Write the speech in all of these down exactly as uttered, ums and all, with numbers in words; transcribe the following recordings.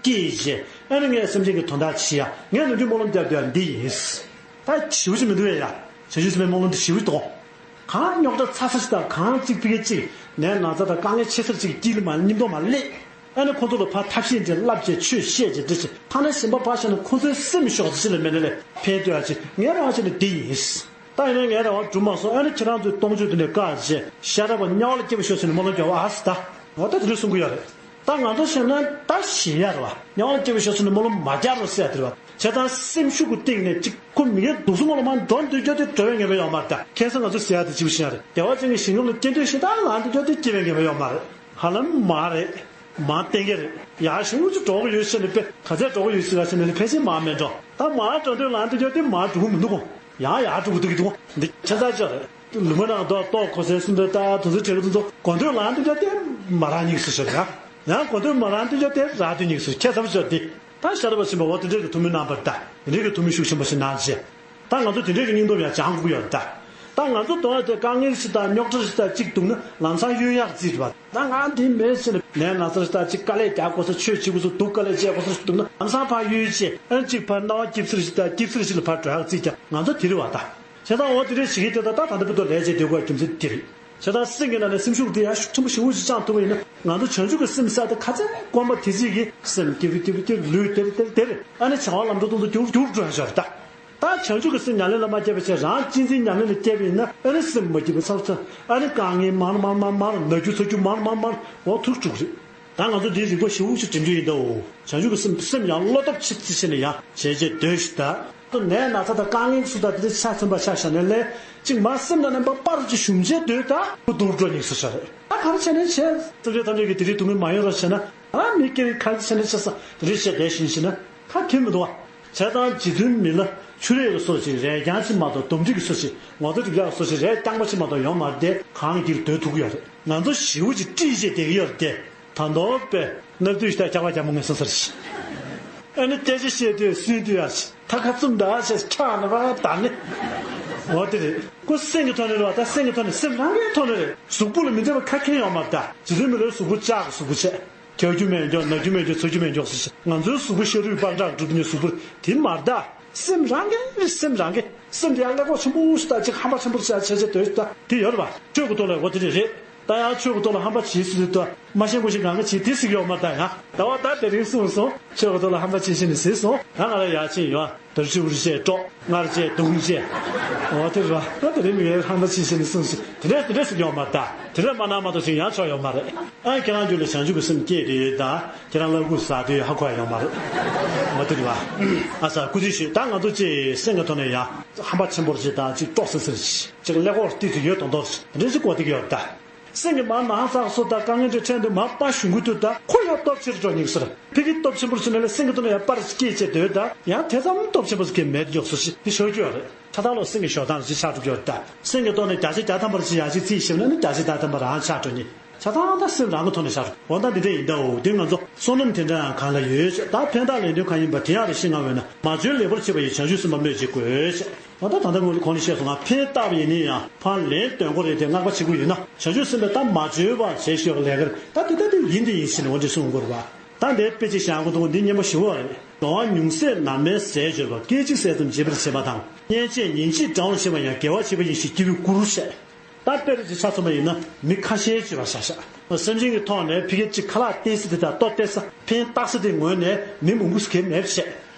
སྐྱེས་རྗེས་ཨ་ནི་ངས་སེམས་ཅན་གྱི་དོན་དག་བྱེད་ཡ། ངས་ནམ་རྒྱུན་སྨོན་ལམ་བརྒྱབ་བསྡད་ཡ་འདི་ཡིན། ད་ཞེ་པོ་ཅིག་མི་འདུག་ཡ། ཡ་བྱང་ཆུབ་སེམས་དཔའི་སྨོན་ལམ་འདི་ཞེ་པོ་ཅིག་འདུག་གང་རྙོག་དྲ་ཚ་ས་ཞིག་དང་། གང་གཅིག་ཕ་གི་གཅིག་ནད་ན་ཚ་དང་དཀའ་ངལ་ཆེ་སར་ཅིག་དཀྱིལ་མ་མཉམ་དུ་མ་སླེབས། ཨ་ནི་ཁོ་ཚོ་ལ་ཕར་ཐབས་ཤེས་ཅིག་བསླབ་བྱས། ཆོས་བཤད་བྱས་འདི་བྱས། ཐ་ན་གཞན་པ་ཕར་བཞག་ན་ཁོ་ཚོའི་སེམས་ཤོག་ཅིག་ལ་མེད་ན་ལས་ཕན་ཐོགས་ཡ་ཅིག་ངས་རང་བྱས་ན་འདི་ཡིན། ད་ཡིན་ན་ངས་རང་དབང་སྒྲུབ་མ་སོང་། ཨ་ནི་ཁྱེད་རང་ཚོས་གཏོང་ཕྱོགས་དེ་ནས་བཀག་བྱས། ཤ་ར་བ་དམྱལ་བ་ལ་སྐྱེ་བ་ཤོག་ཟེར་ནས་སྨོན་ལམ་རྒྱབ་ཨ་སི་ད། འོ་ད་དེ་འདྲ་གསུང་གི་ཡོད་རེད། ད་ང་ཚོ་བྱས་ན་ད་ཞེད་ཡ་རེད་བ། དམྱལ་བ་ལ་སྐྱེ་བ་ཤོག་ཟེར་ནས་སྨོན་ལམ་མ་རྒྱག་རོགས་ཟེར་ཡ་དེ་རེད་བ། བྱས་ཙང་སེམས་ཤུགས་ཀྱི་སྟེང་ནས་གཅིག་ཁོ་མི་ངན་སྡུག་སོང་ངོ་ལ་མར་འགྲོ་འདོད་རྒྱུ་དེ་འགྲོ་བའི་ངེས་པ་ཡོད་མ་རེད། ད་ཁ་སང་ང་ཚོ་ཟེར་ཡ་དེ་གཅིག་པུ་ཤེས་ཡ་རེད། བདེ་བ་ཅན་གྱི་ཞིང་ཁམས་ལ་སྐྱེ་འདོད་ཞེ་དྲག་ལངས་འདོད་རྒྱུ་དེ་སྐྱེ་བའི་ངེས་པ་ཡོད་མ་རེད། ཧ་ལམ་མ་རེད། མ་གཏན་འཁེལ་རེད། ཡར་ཞུ་ཅིག་འགྲོ་གི་ཡོད་ཟེར་ནས་དཔེ་ག་ཚད་འགྲོ་གི་ཡོད་ཟེར་བ་ཟེར་ནས་ཕལ་ཆེར་མ་མེད་འགྲོ། ད་མར་འགྲོ་འདོད་ལངས་འདོད་རྒྱུ་དེ་མར་འགྲོ་གི་མི་འདུག་གོ། ཡང་ཡར་འགྲོ་གི་འདུག་གི་འདུག་གོ། འདི་ཆ་ཚང་ཅིག་རེད། ལུང་པ་ནང་དུ་ལྟོ་གོས་ཟས་གསུམ་དང་། ད་དུ་ཚོད་བྲེལ་གི་དུ་ཚོ་འགྲོ་འདོད་ལངས་འདོད་རྒྱུ་དེ་མར་རང་ཉིད་སུ་ཤོར་ཡ། ཡང་འགྲོ་འདོད་མར་ལངས་འདོད་རྒྱུ་དེ་རང་འདོད་ཉིད་སུ་ཁྱད་མཚར་པོ་ཅིག་རེད། འདི་ད་ཤ་ར་བ་ཆེན་པོ་འོ་དེ་འདྲས་ཀྱི་ཐུགས་སྨོན་གནང་བ་རེད། ད་དེ་འདྲས་ཀྱི་ཐུགས་སྨོན་ཤུགས་ཆེན་པོ་ཞིག་གནང་བྱས། ད་ང་ཚོ་དེ་འདྲས་ཀྱི་སྙིང་སྟོབས་ཡང་སྦྱང་དགོས་ཀྱི་ཡོད་རེད་ད། ད་ང་ཚོ་དོན་དེ་དཀའ་ངལ་ཞིག་དང་རྙོག་དྲ་ཞིག་དང་གཅིག་འདུག་ན་ལམ་སང་གཡོལ་ཡག་རྩིས་རེད་པ། ད་ང་འདི་མེད་ཟེར་ནས་ནད་ན་ཚ་ཞིག་དང་གཅིག་དཀའ་ལས་རྒྱག་དགོས་ས། ཆོས་བྱེད་དགོས་ས་འདུག་དཀའ་ལས་བྱེད་དགོས་ས་ཞིག་འདུག་ན་ལམ་སང་ཕར་གཡོལ་བྱས། ཨ་གཅིག་ཕར་སྣང་བ་སྐྱིད་པོ་ཞིག་དང་སྐྱིད་པོ་ཞིག་ལ་ཕར་འགྲོ་ཡག་རྩིས་ཀྱང་ང་ཚོ་དེ་རེད་པ་ད། བྱས་ཙང་འོ་དེ་འདྲས་བྱེད་ཀྱི་དེ་ད་ད་ད་ལྟ་བར་དུ་ལས་བྱེད་སྡོད་དགོས་རྒྱུ་མཚན་དེ་རེད། བྱས་ཙང་སེམས་ཀྱི་ནང་ནས་སེམས་ཤུགས་དེ་ཡང་ཤུགས་ཆེན་པོ་ཞེ་པོ་ཞིག་བཅངས་ཐུབ་པ་ཡིན་ན། ང་ཚོ་བྱང་ཆུབ་ཀྱི་སེམས་ཟེར་དེ་ག་ཚད་དཀོན་པ་དེ་ཅིག་གིས་སེམས་སྐྱིད་པོ་སྐྱིད་པོ་སྐྱིད་པོ་ལུས་དེར་དེར་དེར་ཨ་ནི་བྱ་བ་ལམ་འགྲོ་དོན་དུ་འགྱུར་འགྱུར་འགྲོ་ཡ་ཞོར་ད། ད་བྱང་ཆུབ་ཀྱི་སེམས་ཉམས་ལེན་ལ་མ་བསྐྱལ་བའི་ཕྱིར་རང་གཅེས་འཛིན་ཉམས་ལེན་ལ་བསྐྱལ་བ་ཡིན་ན། ཨ་ནི་སེམས་མ་སྐྱིད་པ་ཚ་ཚ། ཨ་ནི་དཀའ་ངལ་མང་མང་མང་མང་། ན་རྒྱུ་ཚ་རྒྱུ་མང་མང་མང་། འོ་ཐུག་འགྲོ་གི་རེད། ད་ང་ཚོ་འདིའི་རིག་པ་ཞེ་པོ་ཞིག་འགྲིམ་རྒྱུ་ཡིན་ད། འོ་བྱང་ཆུབ་ཀྱི་སེམས་སེམས་ཡང་བློ་སྟོབས་ཆེ་ཆེ་བྱས་ནས་ཡང་བྱས་རྗེས་ཟློས་ཤིག་ད། ནད་ན་ཚ་དང་དཀའ་ངལ་སུ་དང་དེ་འདྲ་ཆ་མཚོན་པ་ཆ་བཞག་ནས་ལས་གཅིག་མ་སེམས་ནང་ནས་མ་པར་གྱི་ཞུམ་བྱས་སྡོད་ད། ཁུ་སྡུག་འགྲོ་ཉིག་སུ་ཤར་རེད། ད་ག་རེ་བྱས་ནས་བྱས། སེམས་ཅན་ཐམས་ཅད་ཀྱི་དེ་རིགས་སྡུག་བསྔལ་མ་ཡོང་རོགས་བྱས་ན། ང་མི་སྐྱེ་བའི་ག་རེ་བྱས་ནས་བྱས་ས་དེ་རིགས་བྱས་བསྡད་བཞིན་བྱས་ན་ཁ་ཁྱོན་མི་འདུག་བ། བྱས་ཙང་རྗེ་བཙུན་མི་ལ་ཆུ་རས་ཀྱི་སོ་ཞིག་རས་རྐྱང་ཅིག་མ་གཏོགས། འདོམ་སྒྲིག་གི་སོ་ཞིག་ངོ་ཚ་སྒྲིབ་ཡག་སོ་ཞིག་རས་རྐྱང་པ་ཅིག་མ་གཏོགས་ཡོང་མ་རེད་དེ། གང་གིར་སྡོད་ཐུབ་ཀྱི་ཡོད་རེད། ང་ཚོ་ཞེ་པོ་ཅིག་བཀྲིས་བྱས་བསྡད་ཀྱི་ཡོད་རེད་དེ། ད་མདོར་དཔེ་ནག་དུས་ཤི་ད་ཁྱག་པ་རྒྱ་མོ་ངན་སོང་ཟེར་ཞིག་ཨ་ནི་སྐད་ཆ་བཤད་དུས་སུན་དུས་ཡར་ཞིག་ད་ཁ་བཙུམ་ད་ཞེས་ཁྲག་ནི་བ་ད་ནི། འོ་དེ་རེད། ཁོ་སེམས་ཀྱི་ཐོག་ནས་རེད་བ། ད་སེམས་ཀྱི་ཐོག་ནས་སེམས་རང་གི་ཐོག་ནས་རེད། གཟུགས་པོ་ལ་མི་འདོད་པ་ཁ་ཁྱོན་ཡོད་མ་རེད་ད། རྗེ་བཙུན་མི་ལའི་གཟུགས་པོ་ལྕགས་ཀྱི་གཟུགས་པོ་བྱས། རྒྱག་རྒྱུ་མེད་འགྱོ། ན་རྒྱུ་མེད་འགྱོ། ཚ་རྒྱུ་མེད་འགྱོ་ཟེར་ཞིག་ང་ཚོའི་གཟུགས་པོ་ཤ་རུས་པ་འདྲ་གྲུབ་ནས་གཟུགས་པོ་དེ་མ་རེད་ད། སེམས་རང་གི་རེད། སེམས་རང་གི། སེམས་དེ་ཡང་ཀླད་ཀོར་ཆེན་པོ་ཞིག་ད་ཅིག་ཧམ་པ་ཆེན་པོ་ཞིག་བྱས་བྱས་སྡོད་ད་དེ་ཡོད་རེད་བ། ཆོས་ཀྱི་ཐོག་ལ་འོ་དེ་རེད་རེད། ད་ཡང་ཆོས་ཀྱི་ཐོག་ལ་ཧམ་པ་བྱེད་སྲིད་དུས་ད་མ་ཤེས་མགོ་ཤེས་གང་ག་བྱེད་དེ་སྲིད་ཡོད་མ་རེད་ད། ཡང་ཟླ་བ་ད་དེ་རིང་གསུངས་སོང་། ཆོས་ཀྱི་ཐོག་ལ་ཧམ་པ་བྱེད་ཤེས་ནས་ཟིན་སོང་། ད་ང་ལ་ཡག་ཆེན་ཡོད། དར་ཅི་འུར་ཅེས་སྤྲོ། ངར་ཅེས་དུང་ཅེས། འོ་དེ་རེད་བ། ད་དེ་རིང་མི་ངའི་ཧམ་པ་བྱེད་ཤེས་ནས་གསུངས་སོང་། དེ་འདྲས་དེ་འདྲས་སྲིད་ཡོད་མ་རེད་ད། དེ་འདྲས་མ་གནང་མ་གཏོགས་ཅིག་ཡང་ཆོག་ཡོད་མ་རེད། ཨ་ཁྱེད་རང་རྒྱུད་ལ་བྱང་ཆུབ་ཀྱི་སེམས་སྐྱེས་དེ་ད་ཁྱེད་རང་ལ་སྐུ་ཟ་དུས་ཧ་གོ་ཡ་ཡོད་མ་རེད། འོ་དེ་རེད་བ། ཨ་ས་སྐུ་ཚེ་ཞུ། ད་ང་ཚོ་ཅིག་སེམས་ཀྱི་ཐོག་ནས་ཡང་ཧམ་པ་ཆེན་པོར་ཅིག་ད་ཅིག་དཀྲོག་སི་སི་རེད། ཅིག་ཀླད་ཀོར་ཏི་ཏི་ཡོད་མདོག་མདོག་རེད། དེ་འདྲས་ཅིག་གོ་བསྡད་ཀྱི་ཡོད་རེད་ད། སེམས་ཀྱི་མར་ནང་ཚགས་སུ་དང་དཀའ་ངལ་འདྲ་འཕྲད་དུས་མར་པ་ཞུ་གི་འདུག་ད་ཁོ་ཡང་སྟོབས་ཆེར་འགྲོ་ཉིག་ཟེར། ཕ་གི་སྟོབས་ཆེན་པོར་བྱས་ན་ལས་སེམས་ཀྱི་ཐོག་ནས་ཡང་པར་སྐྱེས་བྱས་སྡོད་ད། ཡང་དེ་ཙམ་སྟོབས་ཆེན་པོ་ཟེར་མཁན་མེད་མགྱོགས་སུ་ཞིག་དེ་ཤོར་གྱི་ཡོད་རེད། ཆ་ཚང་ལོ་སེམས་ཀྱི་ཞོགས་ཐང་ཞིག་ཆགས་འགྲོ་གི་ཡོད་རེད་ད། སེམས་ཀྱི་ཐོག་ནས་བརྒྱ་ཆ་བརྒྱ་ཐམ་པར་ཞིག་ཡག་ཞིག་རྩིས་ཞིབ་ན་ནི་བརྒྱ་ཆ་བརྒྱ་ཐམ་པ་རང་ཆགས་འགྲོ་ཉིག་ཆ་ཚང་ད་སེམས་རང་གི་ཐོག་ནས་ཆགས་འགྲོ། འོ་ད་འདི་འདྲ་ཡིན་ད། འོ་དེ་ང་ཚོ་བསོད་ནམས་དེ་འདྲ་ཡང་གང་ལ་ཡོད་ཅེས། ད་ཕན་བཏགས་ལན་ལྡན་གང་ཡིན་པ་དེ་ཡང་རེ་ཞིག་སྔ་བས་ན། མ་བྱོན་ལེགས་པར་བྱེད་པ་ཡི། བྱང་ཆུབ་སེམས་དཔའ་སྨོས་ཅི་དགོས་ཅེས། འོ་ད་ད་ལྟ་ངོས་ལ་གོང་ནས་བཤད་སོང་ང་། ཕན་བཏགས་པ་ཡིན་ན་ཡང་ཕར་ལན་སྟོན་དགོས་རེད་དེ། བསྔགས་པ་བྱེད་དགོས་ཡིན་ན། བྱང་ཆུབ་སེམས་དཔས་ད་མ་བྱོན་པ་བྱས་ཤོག་ལས་ཀར་ད་དེ་ད་དེ་ཡིན་དེ་ཡིན་ཞེས་ནས་འོ་འདི་གསུང་དགོས་རེད་པ། ད་འདིའི་དཔེ་ཅིག་བཞག་དགོས་འདུག་འདི་སྙན་པོ་ཞེ་པོ་རེད། འགྲོ་བ་ཉུང་ཟད་ནར་མའི་ཟས་སྤྱོད་པ། སྐད་ཅིག་ཟས་ཙམ་བརྗེད་པར་བྱེད་པ་དང་། གཉེན་བཅས་ཉིན་གཅིག་འགྲང་བར་བྱེད་པ་ཡང་། དགེ་བ་བྱེད་པ་ཡིན་ཞེས་སྐྱེས་བུས་བཀུར་ཞེས། ད་དཔེ་རེ་ཅིག་ཆ་མཚོན་པ་ཡིན་ན་མི་ཁ་ཤས་ཅིག་ལ་བཞག་བཞག་སེམས་ཅན་གྱི་ཐོག་ནས་ཕ་གི་ཅིག་ཁ་ལག་སྟེར་ས་དེ་དང་ལྟོ་སྟེར་ས་ཕན་བཏགས་ས་དེ་ངོས་ནས་མི་མང་པོ་ཟེར་མཁན་མེད་པ་བྱས།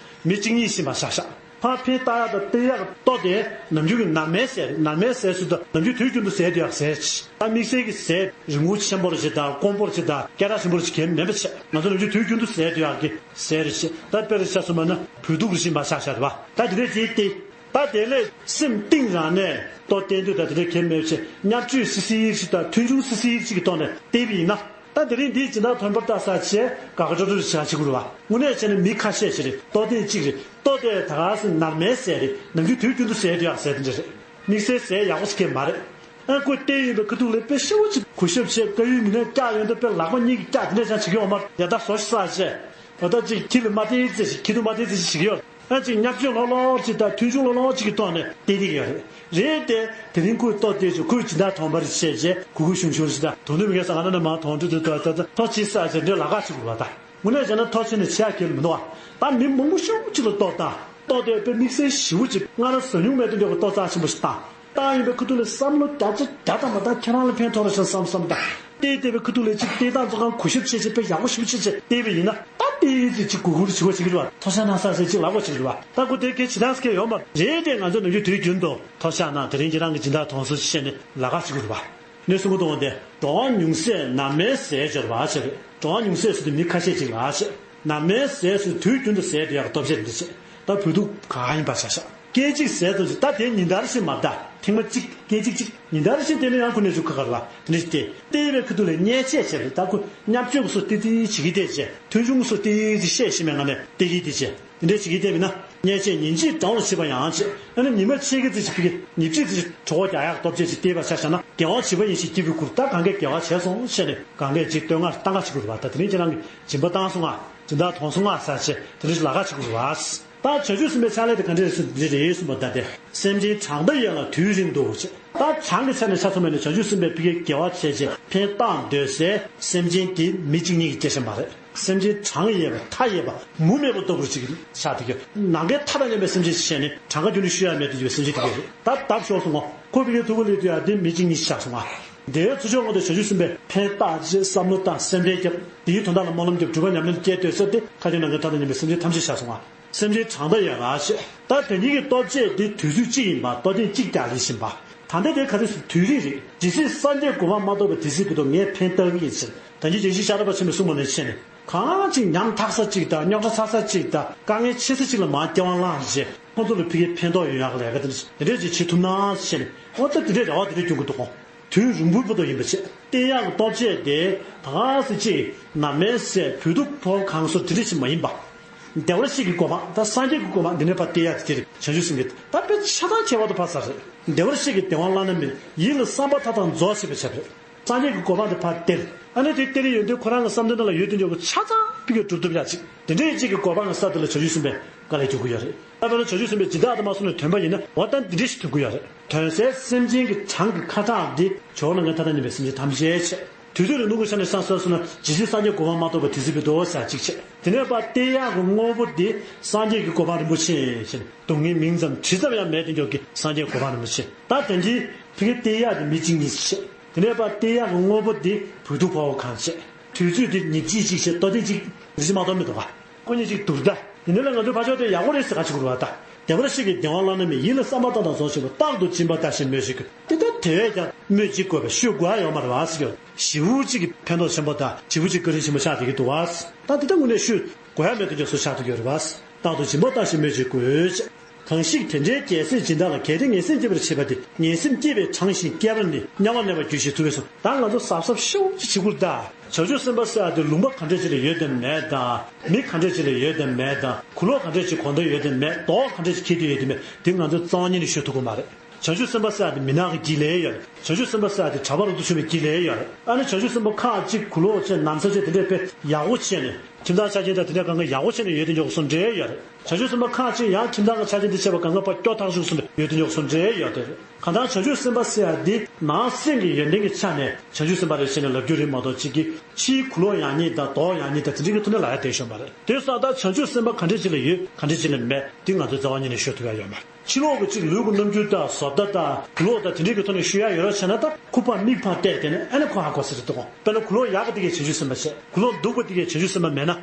མི་གཅིག་གཉིས་ཤིག་མ་བཞག་བཞག་ཕར་ཕན་བཏགས་ཡག་དང་སྟེར་ཡག་གི་ལྟོ་དེ་ནམ་རྒྱུན་གྱི་ནར་མའི་ཟས་རེད། ནར་མའི་ཟས་ཟེར་དུས་ནམ་རྒྱུན་དུས་རྒྱུན་དུ་ཟས་སྡོད་ཡག་ཟས་ཅིག་ད་དམིགས་བསལ་གྱི་ཟས་རིན་གོང་ཆེན་པོ་རེ་ཞིག་དང་དཀོན་པོ་རེ་ཞིག་དང་སྐད་གྲགས་ཆེན་པོ་རེ་ཞིག་གང་ཡང་མེད་པ་བྱས། ང་ཚོ་ནམ་རྒྱུན་དུས་རྒྱུན་དུ་ཟས་སྡོད་ཡག་གི་ཟས་རེ་ཞིག་ད་དཔེ་རེ་ཆ་མཚོན་པ་ན་བོད་ཐུག་རེ་ཞིག་མ་བཞག་བཞག་རེད་པ། ད་དེ་འདྲས་ཅིག་སྟེར། ད་དེ་ལས་སེམས་གཏིང་རང་ནས་ལྟོ་སྟེར་འདོད་དང་དེ་འདྲ་གང་ཡང་མེད་པ་བྱས། བརྙས་བཅོས་སི་སི་ཡིག་ཅིག་དང་མཐོང་ཆུང་སི་སི་ཡིག་ཅིག་གི་ཐོག་ནས་སྟེར་བ་ཡིན་ན། ད་དེ་རིང་འདིའི་སྦྱིན་བདག་དོན་པར་ལྟ་ས་བྱས་དགའ་དགའ་སྤྲོ་སྤྲོ་ཞིག་བྱེད་དགོས་རེད་བ། དངོས་གནས་བྱས་ན་མི་ཁ་ཤས་ཤིག་རེད། ལྟོ་དེ་གཅིག་རེད། ལྟོ་དེ་ད་ག་སེ་ནར་མའི་ཟས་རེད། ནམ་རྒྱུན་དུས་རྒྱུན་དུ་ཟས་སྡོད་ཡག་ཟས་དེ་འདྲ་རེད། དམིགས་བསལ་ཟས་ཡག་པོ་ཞིག་གང་ཡང་མ་རེད། ཨ་ཁོས་སྟེར་ཡོད་པའི་ཁ་ཐུག་ལ་དཔེ་ཤ་བོ་ཅིག་གུས་ཞབས་བྱས། དཀར་ཡོལ་མི་སྣ་བཀྱག་ཡོད་འདུག་དཔེ་ལག་པ་གཉིས་ཀྱིས་བཀྱག་དེ་འདྲ་ཅང་བྱེད་ཀྱི་ཡོད་མ་རེད། ཡ་ད་ཟོ་ཞིག་ཟ་བྱས། འོ་ད་ཅིག་ཁྱི་ལ་མ་སྟེར་ཙེ་ཞིག་ཁྱི་ཐུག་མ་སྟེར་ཙེ་ཞིག་བྱེད་ཀྱི་ཡོད་རེད། ཨ་ཅིག་བརྙས་བཅོས་ལྷོད་ལྷོད་ཅིག་དང་མཐོང་ཆུང་ལྷོད་ལྷོད་ཅིག་གི་ཐོག་ནས་སྟེར་བསྡད་ཀྱི་ཡོད་རེད། རེད་དེ། དེ་རིང་ཁོས་ལྟོ་སྟེར་བྱས་ཁོས་སྦྱིན་བདག་དོན་པར་བྱས་བྱས་གུས་གུས་ཞུམ་ཞུམ་ཞིག་དང་དོ་ནུབ་མི་ངན་ས་ང་ན་ན་མ་མཐོང་གྲོལ་དུ་ད་ད་ད་ཐོ་ཅི་ས་བྱས་འདྲེ་ལ་ཁ་ཅིག་དགོས་པ་དང་། དངོས་གནས་བྱས་ན་ཐོག་ཆེན་ནས་ཆེ་ཡག་གེ་མི་འདུག་བ། ད་མི་མང་པོ་ཤོས་གཅིག་ལ་ལྟོ་བཏང་། ལྟོ་དེ་དཔེ་དམིགས་བསལ་ཞེ་པོ་ཅིག་སྔར་ཟ་མྱོང་མེད་དུ་འགྱོ་གི་ལྟོ་རྩ་ཆེན་པོ་ཞིག་བཏང་། བཏང་ཡིན་པའི་ཁ་ཐུག་ལ་བསམ་བློ་བརྒྱ་ཆ་བརྒྱ་ཐམ་པ་ད་ཁྱེད་རང་ལ་ཕན་ཐོགས་ར་ཤག་བསམ་བསམ་ད། བལྟས་བལྟས་པའི་ཁ་ཐུག་ལ་ཅིག་བལྟས་སྟངས་ཚོ་གང་གོ་ཞིབ་བྱས་བྱས་དཔེ་ཡག་པོ་ཞིབ་བྱས་བྱས་བལྟས་པ་ཡིན་ན། ད་བལྟས་ཡིན་ཚེ་ཅིག་གུ་གུ་ཞིག་གོ་ཞིག་རེད་བ། ཐོག་ཆ་ན་ས་ཟེར་ཅིག་ལབ་གོ་ཞིག་རེད་བ། ད་ཁོ་དེ་གལ་ཇི་ལྟར་སྐད་ཡོད་མ་རེད་དེ། ང་ཚོ་ནམ་རྒྱུན་དུས་རྒྱུན་དུ་ཐོག་ཆ་ན་དེ་རིང་ཁྱེད་རང་གི་སྦྱིན་བདག་གྲོང་གསེབ་བཤད་ནས་ལ་ཁ་ཞིག་རེད་བ། ནས་གསུང་གི་འདུག་འོན་ཏེ། འགྲོ་བ་ཉུང་ཟད་ནམ་མེད་ཟས་སྦྱོར་བ་ཞེས་རེད། འགྲོ་བ་ཉུང་ཟད་ཟེར་དུས་མི་ཁ་ཤས་ཅིག་ལ་ཞེས། ནམ་མེད་ཟས་ཟེར་དུས་རྒྱུན་དུ་ཟས་དེ་ཡག་སྟོབས་ཆེ་འདི་ཆེ། ད་བོད་ཐུག་གང་ཡིན་པ་ཆ་བཞག་སྐད་ཅིག་ཟས་ཙམ་ཞིག་ད་དེ་ཉིན་ལྟར་ཞིག་མ་ད་ཐེངས་མ་གཅིག་སྐད་ཅིག་གཅིག་ཉིན་ལྟར་ཞིག་དེ་ནི་ཡང་ཁོ་ནས་ཞུ་ཁ་ཁར་བ་དེ་ནི་ཞིག་སྟེ། བལྟས་པའི་ཁ་ཐུག་ལ་བརྙས་བཅས་བྱས་པས་ད་ཁོ་བརྙས་བཅོས་སོ་ཏི་ཏི་བྱེད་ཀྱི་བལྟས་བྱས། མཐོང་ཆུང་སོ་ཏི་ཏི་བཤད་ཤེས་མེད་ང་ནས་བལྟས་ཀྱི་བལྟས་བྱས། དེ་འདྲའི་བྱེད་ཀྱི་བལྟས་མིན་ན། བརྙས་བཅས་ཉིན་གཅིག་གྲོང་ལ་ཕྱིན་པ་ཡང་བྱས། ཨ་ནི་ཉི་མ་ཕྱེད་ཀ་ཙམ་ཞིག་ཕ་གི་ཉིན་གཅིག་ཙམ་ཞིག་གྲོད་ཁོག་རྒྱགས་ཡག་སྟོབས་ཆེ་ཅིག་བལྟས་པ་ཆ་བཞག་ན་དགེ་བ་བྱེད་པ་ཡིན་ཞེས་སྐྱིད་པོའི་ཁུར་ད་གང་གས་དགེ་བ་བྱས་སོང་ཞེས་ནས་གང་གས་ཅིག་བསྟོད་བསྔགས་བཏང་ག་བྱེད་དགོས་རེད་བ། ད་དེ་རིང་ཁྱེད་རང་གིས་སྦྱིན་པ་བཏང་སོང་ང་། སྦྱིན་བདག་གྲོངས་སོང་ང་ཟེར་བྱས་དེ་རིང་ལ་ཁ་བྱེད་དགོས་རེད་བ། ད་བྱང་ཆུབ་སེམས་དཔའི་ཕྱག་ལས་དེ་ག་འདྲས་རེད་ཟེར་འདི་རེད་གསུངས་པ་ད་དེ། སེམས་ཅན་གྲངས་མཐའ་ཡས་ལ་དུས་རིང་དུ་ཟེར། ད་གྲངས་ཀྱི་ཆ་ནས་ཆ་མཚོན་པ་ཡིན་ན་བྱང་ཆུབ་སེམས་དཔའི་ཕ་གིའི་དགེ་བ་བྱས་བྱས་ཕན་བཏགས་འདོད་སའི་སེམས་ཅན་དེ་མི་གཅིག་གཉིས་ཀྱི་སྐད་ཆ་མ་རེད། སེམས་ཅན་གྲངས་ཡས་པ་མཐའ་ཡས་པ་མུ་མེད་པ་ལྟ་བུར་ཅིག་ཆགས་བསྡད་ཀྱི། ནམ་མཁའི་མཐའ་དང་མཉམ་པའི་སེམས་ཅན་ཞིག་བྱས་ནས་གྲངས་ཀ་རྒྱུན་དུ་ཤོད་ཡ་མེད་དུ་ཡོད་པའི་སེམས་ཅན་དེ་གས་རེད། ད་བརྡབ་ཤོར་སོང་ངོ་། ཁོ་ཕ་གིའི་ཐུགས་ཁུར་སླེབས་དུས་ཡ་དེ་མི་གཅིག་གཉིས་ཆགས་སོང་ང་། དེའི་ཚུར་ཕྱོགས་ངོས་དུ་བྱང་ཆུབ་སེམས་དཔས་ཕན་བཏགས་ཅེས་བསམ་བློ་བཏང་སེམས་ཁྲལ་བརྒྱབ་དེའི་དོན་དག་ལ་སྨོན་ལམ་བརྒྱབ་སྒྲུབ་པ་ཉམས་ལེན་སྐྱེས་ལྟོས་ཟེར་ཏེ་ཁ་ཆེ་ནང་གི་མཐའ་དང་མཉམ་པའི་སེམས་ཅན་ཐམས་ཅད་ཆགས་སོང་ང་། སེམས་ཅན་གྲངས་མཐའ་ཡས་ལ་ཞེས། ད་དེ་ཉིད་ཀྱི་ལྟོ་ཆས་འདི་དུས་ཚོད་གཅིག་ཡིན་པ་ལྟོ་ཐེངས་གཅིག་ཀྱང་ལེགས་བཞིན་པ། ད་ལྟ་དེ་ག་ཚོད་དུས་རིང་རེད། ཇི་སྲིད་སངས་རྒྱས་གོ་འཕང་མ་ཐོབ་པ་དེ་སྲིད་བར་དུ་ངས་ཕན་བཏགས་ཀྱི་ཡིན་ཟེར། ད་ཅི་ཇི་སྲིད་ཤ་ར་པ་ཆེན་པོས་གསུངས་པ་ནས་ཕྱིན་ནས་གང་ཅིག་ཉམ་ཐག་ས་གཅིག་དང་རྙོག་དྲ་ཚ་ས་གཅིག་དང་དཀའ་ངལ་ཆེ་ས་གཅིག་ལ་མར་སྐྱེ་བ་བླངས་རྗེས་ཁོང་ཚོ་ལ་ཕ་གིའི་ཕན་ཐོགས་ཡོང་ཡག་ལས་ཀ་དེ་འདྲ་ཅིག་བྱེད་ཐུབ་ན་ཕྱིན་ནས་འོ་ད་དེ་འདྲའི་རེ་བ་དེ་འདྲ་སྐྱོང་གི་འདུག་གོ། དུས་རིང་པོའི་བར་དུ་ཡིན་པ་བྱས། བསྟན་ཡག་གི་སྟོབས་ཆེ་དེ་ད་ག་སེ་ཅིག་ནམ་མེད་ཟས་བོད་དུ་ཕོ་གང་སོ་དེ་འདྲ་ཞིག་མ་ཡིན་པ། བདེ་བར་གཤེགས་ཀྱི་གོ་འཕང་ད་སངས་རྒྱས་ཀྱི་གོ་འཕང་འདི་ནས་ཕར་བསྟན་ཡག་དེ་དེ་རེད། བྱང་ཆུབ་སེམས་ཀྱི་ད་དཔེ་ཆ་ཚང་ཁྱད་པར་དུ་འཕགས་ས་རེད། བདེ་བར་གཤེགས་ཀྱི་བདེ་བ་བླ་ན་མེད་ཡིད་ལ་བསམ་པ་མཐའ་དག་རྫོགས་བྱེད་པའི་ཆ་རེད། སངས་རྒྱས་ཀྱི་གོ་འཕང་དེ་ཕར་སྟེར། ཨ་ནི་དེ་སྟེར་ཡོང་དུས་ཁོ་རང་གི་བསམ་དོན་ནང་ལ་ཡོད་དུ་འཇོག་གི་ཆ་ཚང་ཕ་གིར་སྒྲུབ་ཐུབ་ཡག་ཅིག་དེ་འདྲའི་ཅིག་གི་གོ་འཕང་གི་ས་དེ་ལ་བྱང་ཆུབ་སེམས་དཔས་དཀའ་ལས་རྒྱག་གི་ཡོད་རེད། ད་དཔེར་ན་བྱང་ཆུབ་སེམས་དཔས་ཇི་ལྟར་ཨ་ཏི་མ་གསུངས་ནས་དོན་པ་ཡིན་ན་འོ་ད་འདི་འདྲ་ཞིག་ཐུབ་ཀྱི་ཡོད་རེད། དོན་གསལ་སེམས་ཅན་གྱི་གྲངས་ཀྱི་ཁ་གྲངས་འདི་ཇོ་བོ་ནམ་མཁའི་མཐའ་དང་མཉམ་པའི་སེམས་ཅན་ཐམས་ཅད་བྱས། དུས་ཚོད་རིང་ཐུང་གི་ཆ་ནས་བསམ་བསམ་སོང་ན་ཇི་སྲིད་སངས་རྒྱས་གོ་འཕང་མ་ཐོབ་པ་དེ་སྲིད་བར་དུ་ཟེར་གཅིག་བྱས། དེ་ནས་ཕར་བསྟན་ཡག་གི་དངོས་པོ་འདི་སངས་རྒྱས་ཀྱི་གོ་འཕང་རིན་པོ་ཆེ་ཞེས་སྡུག་བསྔལ་མིང་ཙམ་དྲི་ཙམ་ཡང་མེད་དུ་འཇོག་གི་སངས་རྒྱས་གོ་འཕང་རིན་པོ་ཆེ། ད་དེ་འདྲའི་ཕ་གིར་བསྟན་ཡག་དེ་མི་གཅིག་གཉིས་ཤིག་བྱས། དེ་ནས་ཕར་བསྟན་ཡག་གི་དངོས་པོ་འདི་བོད་ཐུག་ཕོ་བོ་གང་བྱས། དུས་ཚོད་འདི་ཉིན་གཅིག་གཅིག་བྱས་ལྟོ་ཐེངས་གཅིག་རེ་ཞིག་མ་གཏོགས་མི་འདུག་ག་ཁོ་གཉིས་གཅིག་བསྡུར་ད། ཡིན་ནའི་ལ་ང་ཚོའི་ཕར་ཕྱོགས་དེ་ཡག་པོ་རེད་ཟེར་ག་ཅིག་གོ་རེད་བ་ད། བདེ་བར་གཤེགས་ཀྱི་བདེ་བ་བླ་ན་མེད་ཡིད་ལ་བསམ་པ་མཐའ་དག་རྫོགས་བྱེད་པ་རྟག་ཏུ་སྦྱིན་པ་བཏང་ཞིང་སྨོས་ཅི་དགོས། དེ་ལྟར་དེ་བས་ཀྱང་སྨོས་ཅི་དགོས་པས་ཤོད་དགོས་ཡ་ཡོད་མ་རེད་བ་ཟེར་གྱི་ཡོད། ཞེ་པོ་ཅིག་གི་ཕན་ཐོགས་ཆེན་པོ་དང་ཞེ་པོ་ཅིག་བཀའ་དྲིན་ཆེན་པོ་ཆགས་བསྡད་ཀྱི་འདུག་བ། ད་དེ་ལྟར་དངོས་གནས་ཤོད་དགོས་ཡ་མེད་དུ་འགྱུར་སོ་ཆགས་བསྡད་ཀྱི་ཡོད་རེད་བ། རྟག་ཏུ་སྦྱིན་པ་བཏང་ཞིང་སྨོས་ཅི་དགོས། གང་ཞིག་དེ་འདྲའི་རྒྱལ་སྲས་སྦྱིན་བདག་ལ། གལ་ཏེ་ངན་སེམས་སྐྱེས་པར་བྱེད་པ་དེ། ངན་སེམས་སྐྱེས་པས་དྲངས་ཤིང་བསྐྱལ་བར་ནི། དམྱལ་བར་གནས་པར་འགྱུར་ཞེས་ཐུགས་ཕན་གསོ། ད་ང་ཚོ་གཟབ་གཟབ་ཤོག་ཅིག་བྱེད་དགོས་ད། བྱང་ཆུབ་སེམས་དཔའ་ཟེར་ཡ་དེ་ལུང་པ་ག་འདྲ་ཅིག་ལ་ཡོད་དམ་མེད་དང་། མི་ག་འདྲ་ཅིག་ལ་ཡོད་དམ་མེད་དང་། གུ་ལོག་ག་འདྲ་ཅིག་གོ་འདོད་ཡོད་དམ་མེད། མདོག་ག་འདྲ་ཅིག་འཁྱེར་འདོད་ཡོད་དམ་མེད། དེ་ང་ཚོས་རྩ་བ་ཉིད་ནས་ཤོད་ཐུབ་ཀྱི་མ་རེད། བྱང་ཆུབ་སེམས་དཔའ་ཟེར་ཡ་དེ་མི་ནག་གི་དཀྱིལ་ལ་ཡོད་རེད། བྱང་ཆུབ་སེམས་དཔའ་ཟེར་ཡ་དེ་གྲྭ་པ་རབ་ཏུ་བྱུང་བའི་དཀྱིལ་ལ་ཡོད་རེད། ཨ་ནི་བྱང་ཆུབ་སེམས་དཔའ་ཁག་ཅིག་གུ་ལོག་བྱས་ན་མཚར་ཆེ་དེ་འདྲས་དཔེ་ཡག་པོ་བྱས་ནས་ཁྱིམ་ཚང་ཆ་རྐྱེན་དང་དེ་འདྲས་གང་ག་ཡག་པོ་བྱས་ནས་ཡོད་དེ་འཇོག་སོང་འདྲ་ཡོད་རེད། བྱང་ཆུབ་སེམས་དཔའ་ཁག་ཅིག་ཡང་ཁྱིམ་ཚང་གི་ཆ་རྐྱེན་དེ་བྱས་པ་གང་ག་ཕར་སྐྱོ་ཐག་ཆོད་སོང་ནས་ཡོད་དེ་འཇོག་སོང་འདྲ་ཡོད་དེ་རེད། གང་ལྟར་བྱང་ཆུབ་སེམས་དཔའ་ཟེར་ཡ་འདི་ནང་སེམས་ཀྱི་ཡོན་ཏན་གྱི་ཆ་ནས་བྱང་ཆུབ་སེམས་དཔའ་རེད་ཟེར་ནས་ལབ་རྒྱུ་རེད་མ་གཏོགས་གཅིག་གིས་ཕྱིའི་གུ་ལོག་ཡག་ཉེས་དང་མདོག་ཡག་ཉེས་དང་དེ་འདྲའི་གི་ཐོག་ནས་ལབ་ཡ་དེ་ཤོད་མ་རེད། དེ་སོང་ཙང་བྱང་ཆུབ་སེམས་དཔའ་ག་འདྲས་ཅིག་ལ་ཡོད་ག་འདྲས་ཅིག་ལ་མེད་དེ་ང་ཚོས་རྩ་བ་ཉིད་ནས་ཤོད་ཐུབ་ཡ་ཡོད་མ་རེད། ཕྱི་ལོགས་ཀྱི་གཅིག་ལུས་ཀྱི་རྣམ་འགྱུར་དང་བཟོ་ལྟ་དང་གུ་ལོག་དང་དེ་འདྲའི་གི་ཐོག་ནས་ཤོད་ཡ་ཡོད་རོགས་བྱས་ན་ད་ཁུ་པ་མིག་ཕར་བལྟས་བལྟས་ནས་ཨ་ནི་ཁོ་ཧ་གོ་ས་རེད་དོ། དཔེར་ན་གུ་ལོག་ཡག་གི་དེ་གས་བྱང་ཆུབ་སེམས་དཔའ་བྱས། གུ་ལོག་སྡུག་པ་དེ་གས་བྱང་ཆུབ་སེམས་དཔའ་མེད་ན།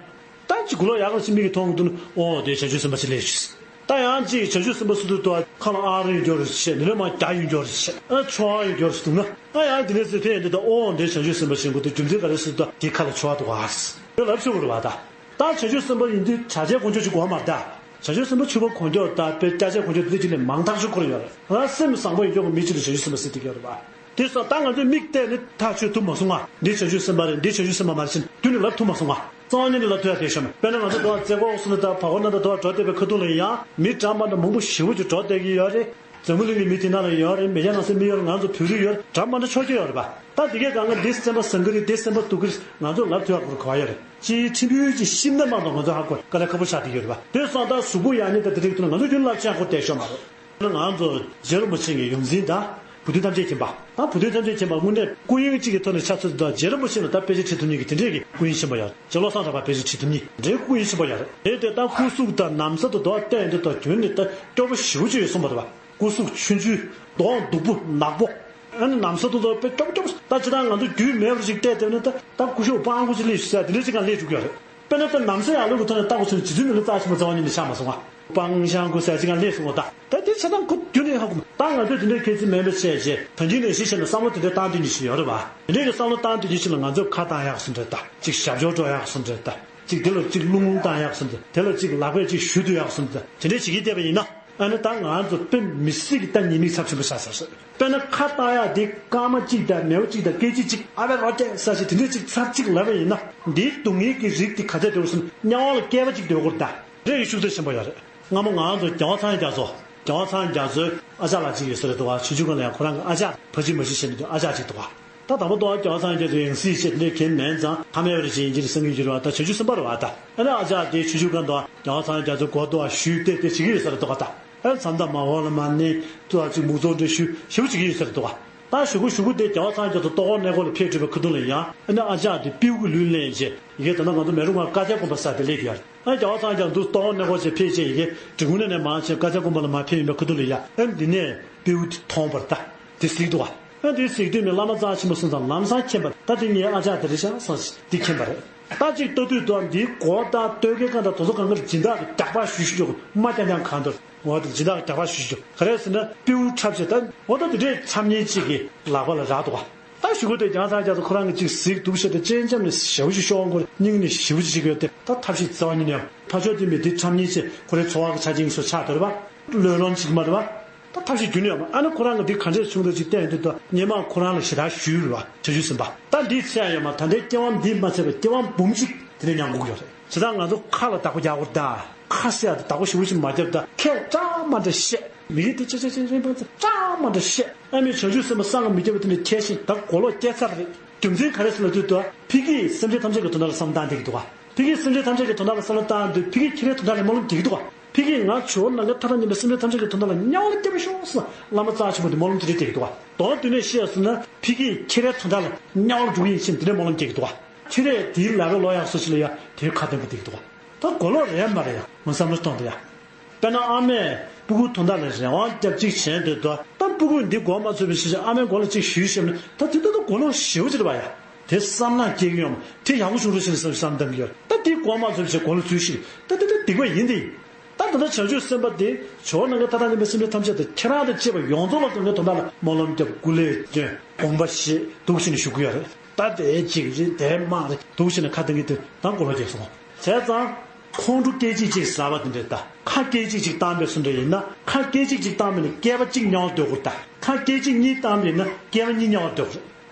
ད་ཅིག་གུ་ལོག་ཡག་གི་ཅིག་མིག་གིས་མཐོང་གི་འདུག་ན་ཨོ་དེ་བྱང་ཆུབ་སེམས་དཔའ་ཅིག་སླེབས་ཤག་ད་ཡང་ཅིག་བྱང་ཆུབ་སེམས་དཔའ་སུ་འདུག་ཏོ་ཁ་ལ་ཨ་རི་ཡོད་རེད་བྱས་འདི་ནས་མ་རྒྱ་ཡོད་རེད་བྱས་ཨ་ཆོ་ཨ་ཡོད་རེད་འདུག་ན་ཨ་ཡང་དེ་ནས་ཟེར་ཐེངས་འདི་ད་ཨོ་དེ་བྱང་ཆུབ་སེམས་དཔའ་བྱེད་དགོས་འདུག་རྒྱུ་མཚན་ག་རེ་ཟེར་ད་དེ་ཁ་ལ་ཆོ་ཨ་འདུག་ཨ་རེད་ལབ་ཆོག་གི་རེད་བ་ད། ད་བྱང་ཆུབ་སེམས་དཔའ་ཡིན་དུས་བྱ་བྱེད་གོ་འཇོག་ཅིག་དགོས་མ་རེད་ད། བྱང་ཆུབ་སེམས་དཔའ་ཕྱུག་པོ་གོ་འཇོག་དང་དཔེ་སྐྱ་བྱེད་གོ་འཇོག་དེ་འདྲ་ཅིག་ལས་མང་ཐག་ཆོད་ཁོ་རང་ཡོད་རེད། ང་སེམས་བཟང་པོ་ཡིན་ཆོག་གི་མི་གཅིག་ལ་བྱང་ཆུབ་སེམས་དཔའ་ཟེར་དེ་ཡོད་རེད་བ། དེ་སོགས་ད་ང་ཚོས་མིག་བལྟས་ནས་ཐག་ཆོད་ཐུབ་མ་སོང་ང་། འདི་བྱང་ཆུབ་སེམས་དཔའ་རེད་འདི་བྱང་ཆུབ་སེམས་དཔའ་མ་རེད་ཟེར་རྒྱུན་ནས་ལབ་ཐུབ་མ་སོང་ང་། རྩ་བ་ཉིད་ནས་ལབ་ཐུབ་ཡ་དེ་ཤོད་མ་དཔེར་ན་ང་ཚོ་དོ་བ་རྩེ་ཁོག་སོང་ནས་ད་བ་གོ་ན་ད་དོ་བ་འགྲོ་བསྡད་པའི་ཁ་ཐུག་ལ་ཡང་མི་གྲམ་པ་འདྲ་མང་པོ་ཞེ་པོ་ཅིག་འགྲོ་བསྡད་ཀྱི་ཡོད་རེད། འཛམ་བུ་གླིང་གི་མི་དེ་ན་ལ་ཡོད་རེད། མི་རྒྱ་ནག་སའི་མི་ཡོད་རེད། ང་ཚོ་བོད་རིགས་ཡོད་རེད། གྲམ་མ་འདྲ་ཆོག་གི་ཡོད་རེད་པ། ད་དེ་གས་གང་ག་འདི་སེམས་པ་བཟང་གི་རེད་འདི་སེམས་པ་སྡུག་གི་རེད་ང་ཚོ་ལབ་ཐུབ་ཡག་གོ་ག་བ་ཡོད་རེད། སྤྱིའི་ཕྲན་བུ་ཅིག་ཤིབ་ན་མ་གཏོགས་ང་ཚོ་ཧ་གོ་དཀའ་ལས་ཁག་པོ་ཆགས་བསྡད་ཡོད་རེད་པ། དེ་སོང་ཙང་གཟུགས་པོ་ཡག་ཉེས་དང་དེ་རིགས་ཐོག་ནས་ང་ཚོ་རྒྱུན་ལབ་ཆ་གོ་བསྡད་ཤོག་མ་རེད། ང་ཚོ་རྗེ་རིན་པོ་ཆེ་གི་ཡོངས་འཛིན་དང་། བུ་སྟོན་ཐམས་ཅད་མཁྱེན་པ། ད་བུ་སྟོན་ཐམས་ཅད་མཁྱེན་པ་དངོས་གནས་སྐུ་དབྱིངས་གཅིག་གི་ཐོག་ནས་ཆ་མཚོན་དུས་རྗེ་རིན་པོ་ཆེ་ལ་ད་དཔེ་ཆ་ཁྲིད་ཐུབ་མཁན་གྱི་དེ་འདྲས་ཀྱི་སྐུ་དབྱིངས་ཆེན་པོ་ཡོད་རེད། རྗེ་བློ་བཟང་གྲགས་པ་དཔེ་ཆ་ཁྲིད་ཐུབ་མཁན་དེ་འདྲའི་སྐུ་དབྱིངས་ཆེན་པོ་ཡོད་རེད། དེ་དེ་ད་སྐུ་གཟུགས་དང་ན་བཟའ་དེ་ཚོ་བལྟས་ཡོང་དུས་ད་རྒྱུན་ནས་ད་སྐྱོ་པོ་ཞེ་པོ་ཅིག་ཡོད་གསུངས་པ་རེད་པ། སྐུ་གཟུགས་ཆུང་ཆུང་། གདོང་སྡུག་པོ་ནག་པོ། ཨ་ནི་ན་བཟའ་དེ་ཚོ་དཔེ་སྐྱོ་པོ་སྐྱོ་པོ། ད་ཅི་ད་ང་ཚོ་རྒྱུས་མེད་པ་ཞིག་བལྟས་བསྡད་ན་ད་ད་སྐུ་ཞབས་སྤང་ཁུ་ཅིག་སླེབས་ཤིག་ཟེར་དེ་འདྲ་ཅིག་གང་སླེབས་བཅུག་གི་ཡོད་རེད། དཔེར་ན་ད་ནམ་སེ་ཡར་ལུག་གི་ཐོག་ནས་ལྟ་དགོས་ཚུལ་ཇི་ཙམ་མི་ལ་རྩ་ཆེན་པོ་རྩ་བ་ཉིད་ནས་ཆགས་མ་སོང་ང་། སྤང་ཤང་ཁུ་ཟེར་ཅིག་གང་སླེབས་སོང་ངོ་། ད་ད་དེ་ཆ་ཚང་ཁོ་རྒྱུན་ནས་ཧ་གོ་མ། ད་ང་ཚོས་དེ་འདྲའི་ཁྱད་ཚད་མེད་པ་བྱས་རྗེས་ད་གིན་ནས་གཞི་བྱས་ནས་བསམ་བློ་དེ་འདྲའི་བཏང་དུས་ཉིད་ཞིག་ཡོད་རེད་བ། དེ་འདྲའི་གི་བསམ་བློ་བཏང་དུས་ཉིད་ཞིག་ལ་ང་ཚོས་ཁ་བཏང་ཡག་སོང་འདྲ་ད་ཅིག་ཞབས་ཞུ་འགྲོ་ཡག་སོང་འདྲ་ད་ཅིག་དེ་ལ་ཅིག་རླུང་རླུང་བཏང་ཡག་སོང་འདྲ་དེ་ལ་ཅིག་ལག་པས་ཅིག་གཞུ་འདུག་ཡག་སོང་འདྲ་དེ་འདྲའི་བྱེད་ཀྱི་བསྡད་པ་ཡིན་ན། ཨ་ནི་ད་ང་ཚོ་དཔེ་མི་སྲིད་ཀྱི་ད་ཉེས་དམིགས་ཚབས་ཆེན་པོ་ཆགས་ཚར་སོང་། དཔེར་ན་ཁ་བཏགས་ཡག་དེ་སྐར་མ་གཅིག་དང་མེའོ་གཅིག་དང་སྐད་ཅིག་གཅིག་ཨ་བའི་རོ་སྐྱེས་ས་ཞིག་དེ་འདྲས་གཅིག་ཚར་གཅིག་ལབ་པ་ཡིན་ན་འདིའི་སྡུག་བསྔལ་གྱི་རིགས་དེ་ག་ཚད་འདྲ་བོ་ཟེར་ན་དམྱལ་བ་ལ་བསྐལ་པ་གཅིག་སྡོད་དགོས་རེད་ད། རེ་ཡི་ཤུགས་ཚད་ཆེན་པོ་ཡོད་རེད། སྔ་མོ་ང་རང་ཚོ་རྒྱལ་བ་ཚངས་དབྱངས་རྒྱ་མཚོ། རྒྱལ་བ་ཚངས་དབྱངས་རྒྱ་མཚོའི་ཨ་ཅག་ལགས་གཅིག་ཡོད་ས་རེད་འདུག་བ། ཆོས་བརྒྱུད་ཁང་ལ་ཡང་ཁོ་རང་གི་ཨ་ཅག་ཕ་གཅིག་མ་གཅིག་བྱས་ནས་འདུག་ཨ་ཅག་གཅིག་འདུག་བ། ད་དང་པོ་དུ་བ་རྒྱལ་བ་ཚངས་དབྱངས་རྒྱ་མཚོའི་ཡང་སྲིད་བྱས་དེ་འདྲས་གལ་མེད་ཙང་ཕ་མེས་པ་རེད་ཅེས་ཡིན་གྱི་རེད་བསམ་གྱི་ཡོད་རེད་བ། ད་བྱང་ཆུབ་སེམས་དཔའ་རེད་བ་ད། ཨ་ནི་ཨ་ཅག་དེའི་ཆོས་བརྒྱུད་ཁང་དུ་རྒྱལ་བ་ཚངས་དབྱངས་རྒྱ་མཚོའི་སྐོར་དུ་བ་ཞུས་ཏེ་དེ་བྱེད་ཀྱི་ཡོད་ས་རེད་འདུག་བ་ད། ཨ་མཚམས་དང་མ་འོག་ལ་མ་ནི་ཏུ་ཨ་ཅིག་མུག་ཚོགས་འདྲ་ཞུ་ཞེ་པོ་བྱེད་ཀྱི་ཡོད་ས་རེད་འདུག་བ། ད་ཞུ་གུ་ཞུ་གུ་དེ་རྒྱལ་བ་ཚངས་དབྱངས་རྒྱ་མཚོ་ལྟོ་གོས་གནས་སྐོར་ལ་ཕེབས་གྲུབ་པའི་ཁ་ཐུག་ལ་ཡང་ཨ་ནི་ཨ་ཅག་དེ་སྤྲེའུ་གི་ལུས་ལེན་བྱས་ཡི་གེ་ད་ལྟ་ང་ཚོ་མེ་རུ་མ་བཀའ་བརྒྱད་སྐོར་པ་ས་དེ་སླེབས་ཀྱི་ཡོད་རེད། ཨ་རྒྱལ་བ་ཚངས་དབྱངས་རྒྱ་མཚོ་ལྟོ་གོས་གནས་སྐོར་བྱས་ཕེབས་བྱས་ཡི་གེ་འབྲི་གུང་ནས་ནས་མང་ཆེ་བཀའ་བརྒྱད་སྐོར་པ་ལ་མ་ཕེབས་ཡིན་པའི་ཁ་ཐུག་ལ་ཡ་ཨ་འདི་ནས་སྤྲེའུ་དེ་མཐོང་བར་ད་དེ་གཟིགས་འདུག་བ། ཨ་འདི་གཟིགས་དུས་ནས་བླ་མ་རྩ་ཆེན་པོ་སོང་ཙང་ལམ་སང་མཁྱེན་པ་ད་དེ་ངའི་ཨ་ཅག་དེ་རེད་ཤག་བསམ་ཞིག་འདི་མཁྱེན་པ་རེད། ད་ཅིག་ལྟ་དུས་དུ་འདིའི་སྒོ་དང་སྟོད་ཀའི་ཁ་དང་དོ་ཚོ་གང་གར་སྦྱིན་བདག་གི་རྒྱག་པ་ཞུ་ཞུ་ཞུ་མ་རྐྱང་རྐྱང་གང་འདུག་འོ་དེ་སྦྱིན་བདག་གི་རྒྱག་པ་ཞུ་ཞུ་ག་རེ་ཟེར་ན་སྤྲེའུ་འཁྲབ་བྱས་ད་འོ་ད་དེ་འདྲས་འཁྲབ་མཁན་གཅིག་གི་ལག་པ་ལ་རག་འདུག་བ། ད་ཞུ་གི་འདུག་རྒྱ་ཚ་རྒྱ་ཚ་ཁོ་རང་གི་ཅིག་གཟིགས་འདུག་བཤད་དེ་སྤྱན་འབྱམས་ནས་ཞེ་པོ་ཅིག་ཤོར་འགོར་སྙིང་ནས་ཞེ་པོ་ཅིག་ཅིག་ཡོད་དེ་ད་ཐབས་ཤེས་རྩ་བ་ཉིད་ནས་ཡང་ཕ་ཆོས་དེ་མི་དེ་འཁྲབ་མཁན་ཅིག་ཁོ་རའི་འཚོ་བ་གི་ཆ་རྐྱེན་སོགས་ཆགས་འདུག་རེད་བ། བློས་བསླངས་ཅིག་མ་རེད་བ། ད་ཐབས་ཤེས་རྒྱུན་ནས་ཡོད་མ་ཨ་ནི་ཁོ་རང་གི་འདི་ག་འདྲས་བྱུང་འདུག་ཅིག་བལྟས་ཡོང་དུས་ད་སྔོན་མ་ཁོ་རང་ལ་ཞེ་དྲག་ཞུས་རེད་བ་བྱ་རྒྱུད་ཟིན་པ་ད་འདི་ཚད་ཡོད་མ་ད་ལྟའི་སྐྱེ་བ་འདི་མ་ཚད་པའི་སྐྱེ་བ་འབུམ་གཅིག་དེ་ནས་མྱང་དགོས་ཀྱི་ཡོད་རེད། བྱས་ཙང་ང་ཚོ་ཁ་ལ་བདག་པོ་རྒྱག་དགོས་ད་ཁ་ཟེར་ཡ་དེ་བདག་པོ་ཞེ་པོ་ཅིག་མ་རྒྱབ་ད་ཁས་གྲངས་མ་འདྲ་བཤད་མི་རིགས་དེ་ཆེ་ཆེ་ཆེ་རིན་པ་ཚོ་གྲངས་མ་འདྲ་བཤད་ཨ་མའི་བྱ་རྒྱུད་ཟིན་པ་སང་ག་མི་རྒྱབ་པ་དེ་ནས་ཁས་ཤིང་ད་གོ་ལོག་སྐྱེ་ཚར་རེད། རྒྱུ་མཚན་ག་རེ་ཟེར་ལ་དུས་ད་ཕ་གིའི་སེམས་ཅན་ཐམས་ཅད་ཀྱི་དོན་དག་ལ་བསམ་བློ་བཏང་བསྡད་ཀྱི་འདུག་ག་ཕ་གིའི་སེམས་ཅན་ཐམས་ཅད་ཀྱི་དོན་དག་ལ་བསམ་བློ་བཏང་དུས་ཕ་གིའི་ཁྱེད་རའི་དོན་དག་ལ་སྨོན་ལམ་རྒྱག་གི་འདུག་ག་ཕ་གིས་ང་ཇོ་བོ་ནམ་མཁའི་མཐའ་དང་མཉམ་པའི་སེམས་ཅན་ཐམས་ཅད་ཀྱི་དོན་དག་ལ་དམྱལ་བ་ལ་སྐྱེ་བར་ཤོག་ཟེར་བླ་མ་རྩ་ཆེན་པོ་དེ་སྨོན་ལམ་དེ་འདྲས་བཏབ་ཀྱི་འདུག་ག་མདོར་བསྡུས་ནས་བཤད་ཟེར་ན་ཕ་གིས་ཁྱེད་རའི་དོན་དག་ལ་དམྱལ་བ་ལ་འགྲོ་གི་ཡིན་ཞེས་དེ་འདྲས་སྨོན་ལམ་རྒྱག་གི་འདུག་ག་ཁྱེད་རས་དེའི་ལ་རེ་ལོ་ཡག་སོ་ཞིག་ལ་ཡ་དེའི་ཁ་འདོན་པ་དེ་གི་འདུག་ག་ད་གོ་ལོག་རེད་མ་རེད་ཡ་ངོ་བསམ་བློ་གཏོང་དུ་ཡ། དཔེར་ན་ཨ་མས་སྤུ་གུ་དོན་དག་ལ་རེ་བ་རྒྱབ་ཅིག་བྱས་འདོད་དོ་ད་སྤུ་གུས་འདི་གོ་མ་ཚོད་པའི་ཕྱིར་ཨ་མའི་མགོ་ལ་ཅིག་གཞུས་ཤེས་ན་ད་དེ་ལྟ་ད་གོ་ལོག་ཞེ་པོ་ཅིག་རེད་པ་ཡ། དེ་བསམ་ན་སྐྱེ་གི་ཡོད་མ་དེ་ཡག་པོ་བྱུང་རོགས་ཞེས་བསམ་བསམ་གཏང་གི་ཡོད་ད་དེ་གོ་མ་ཚོད་པའི་ཕྱིར་གོ་ལོག་ཚུལ་ཞིག་ད་དེ་ད་སྡིག་པ་ཡིན་དེ། ད་ད་ལྟ་བྱང་ཆུབ་སེམས་དཔའ་དེ་ཇོ་བོ་ནམ་མཁའི་མཐའ་དང་མཉམ་པའི་སེམས་ཅན་ཐམས་ཅད་དང་ཁྱེད་རང་དང་བཅས་པ་ཡོངས་རྫོགས་ལ་གང་གའི་དོན་དག་ལ་སྨོན་ལམ་རྒྱབ་སྐུ་ལས་བསྐྱོན་དགོངས་པ་བཞེས་འདུག་བྱས་ནས་བཞུགས་ཀྱི་ཡོད་རེད་ད་དེ་གཅིག་རེད་དེ་མ་རེད་འདུག་བྱས་ནས་ཁ་གཏད་ཀྱི་དེ་ད་གོ་ལོག་རྒྱག་སོང་བྱས་ཙང་། ཁོང་ཁྲོ་སྐད་ཅིག་གཅིག་ཟ་བ་དེ་འདྲ་ད་ཁ་སྐད་ཅིག་གཅིག་བཏང་པའི་སུ་འདྲ་ཡིན་ན་ཁ་སྐད་ཅིག་གཅིག་བཏང་པ་ཡིན་ན་བསྐལ་པ་གཅིག་དམྱལ་བར་སྡོད་དགོས་རེད་ད་ཁ་སྐད་ཅིག་གཉིས་བཏང་པ་ཡིན་ན་བསྐལ་པ་གཉིས་དམྱལ་བར་སྡོད་དགོས་རེད།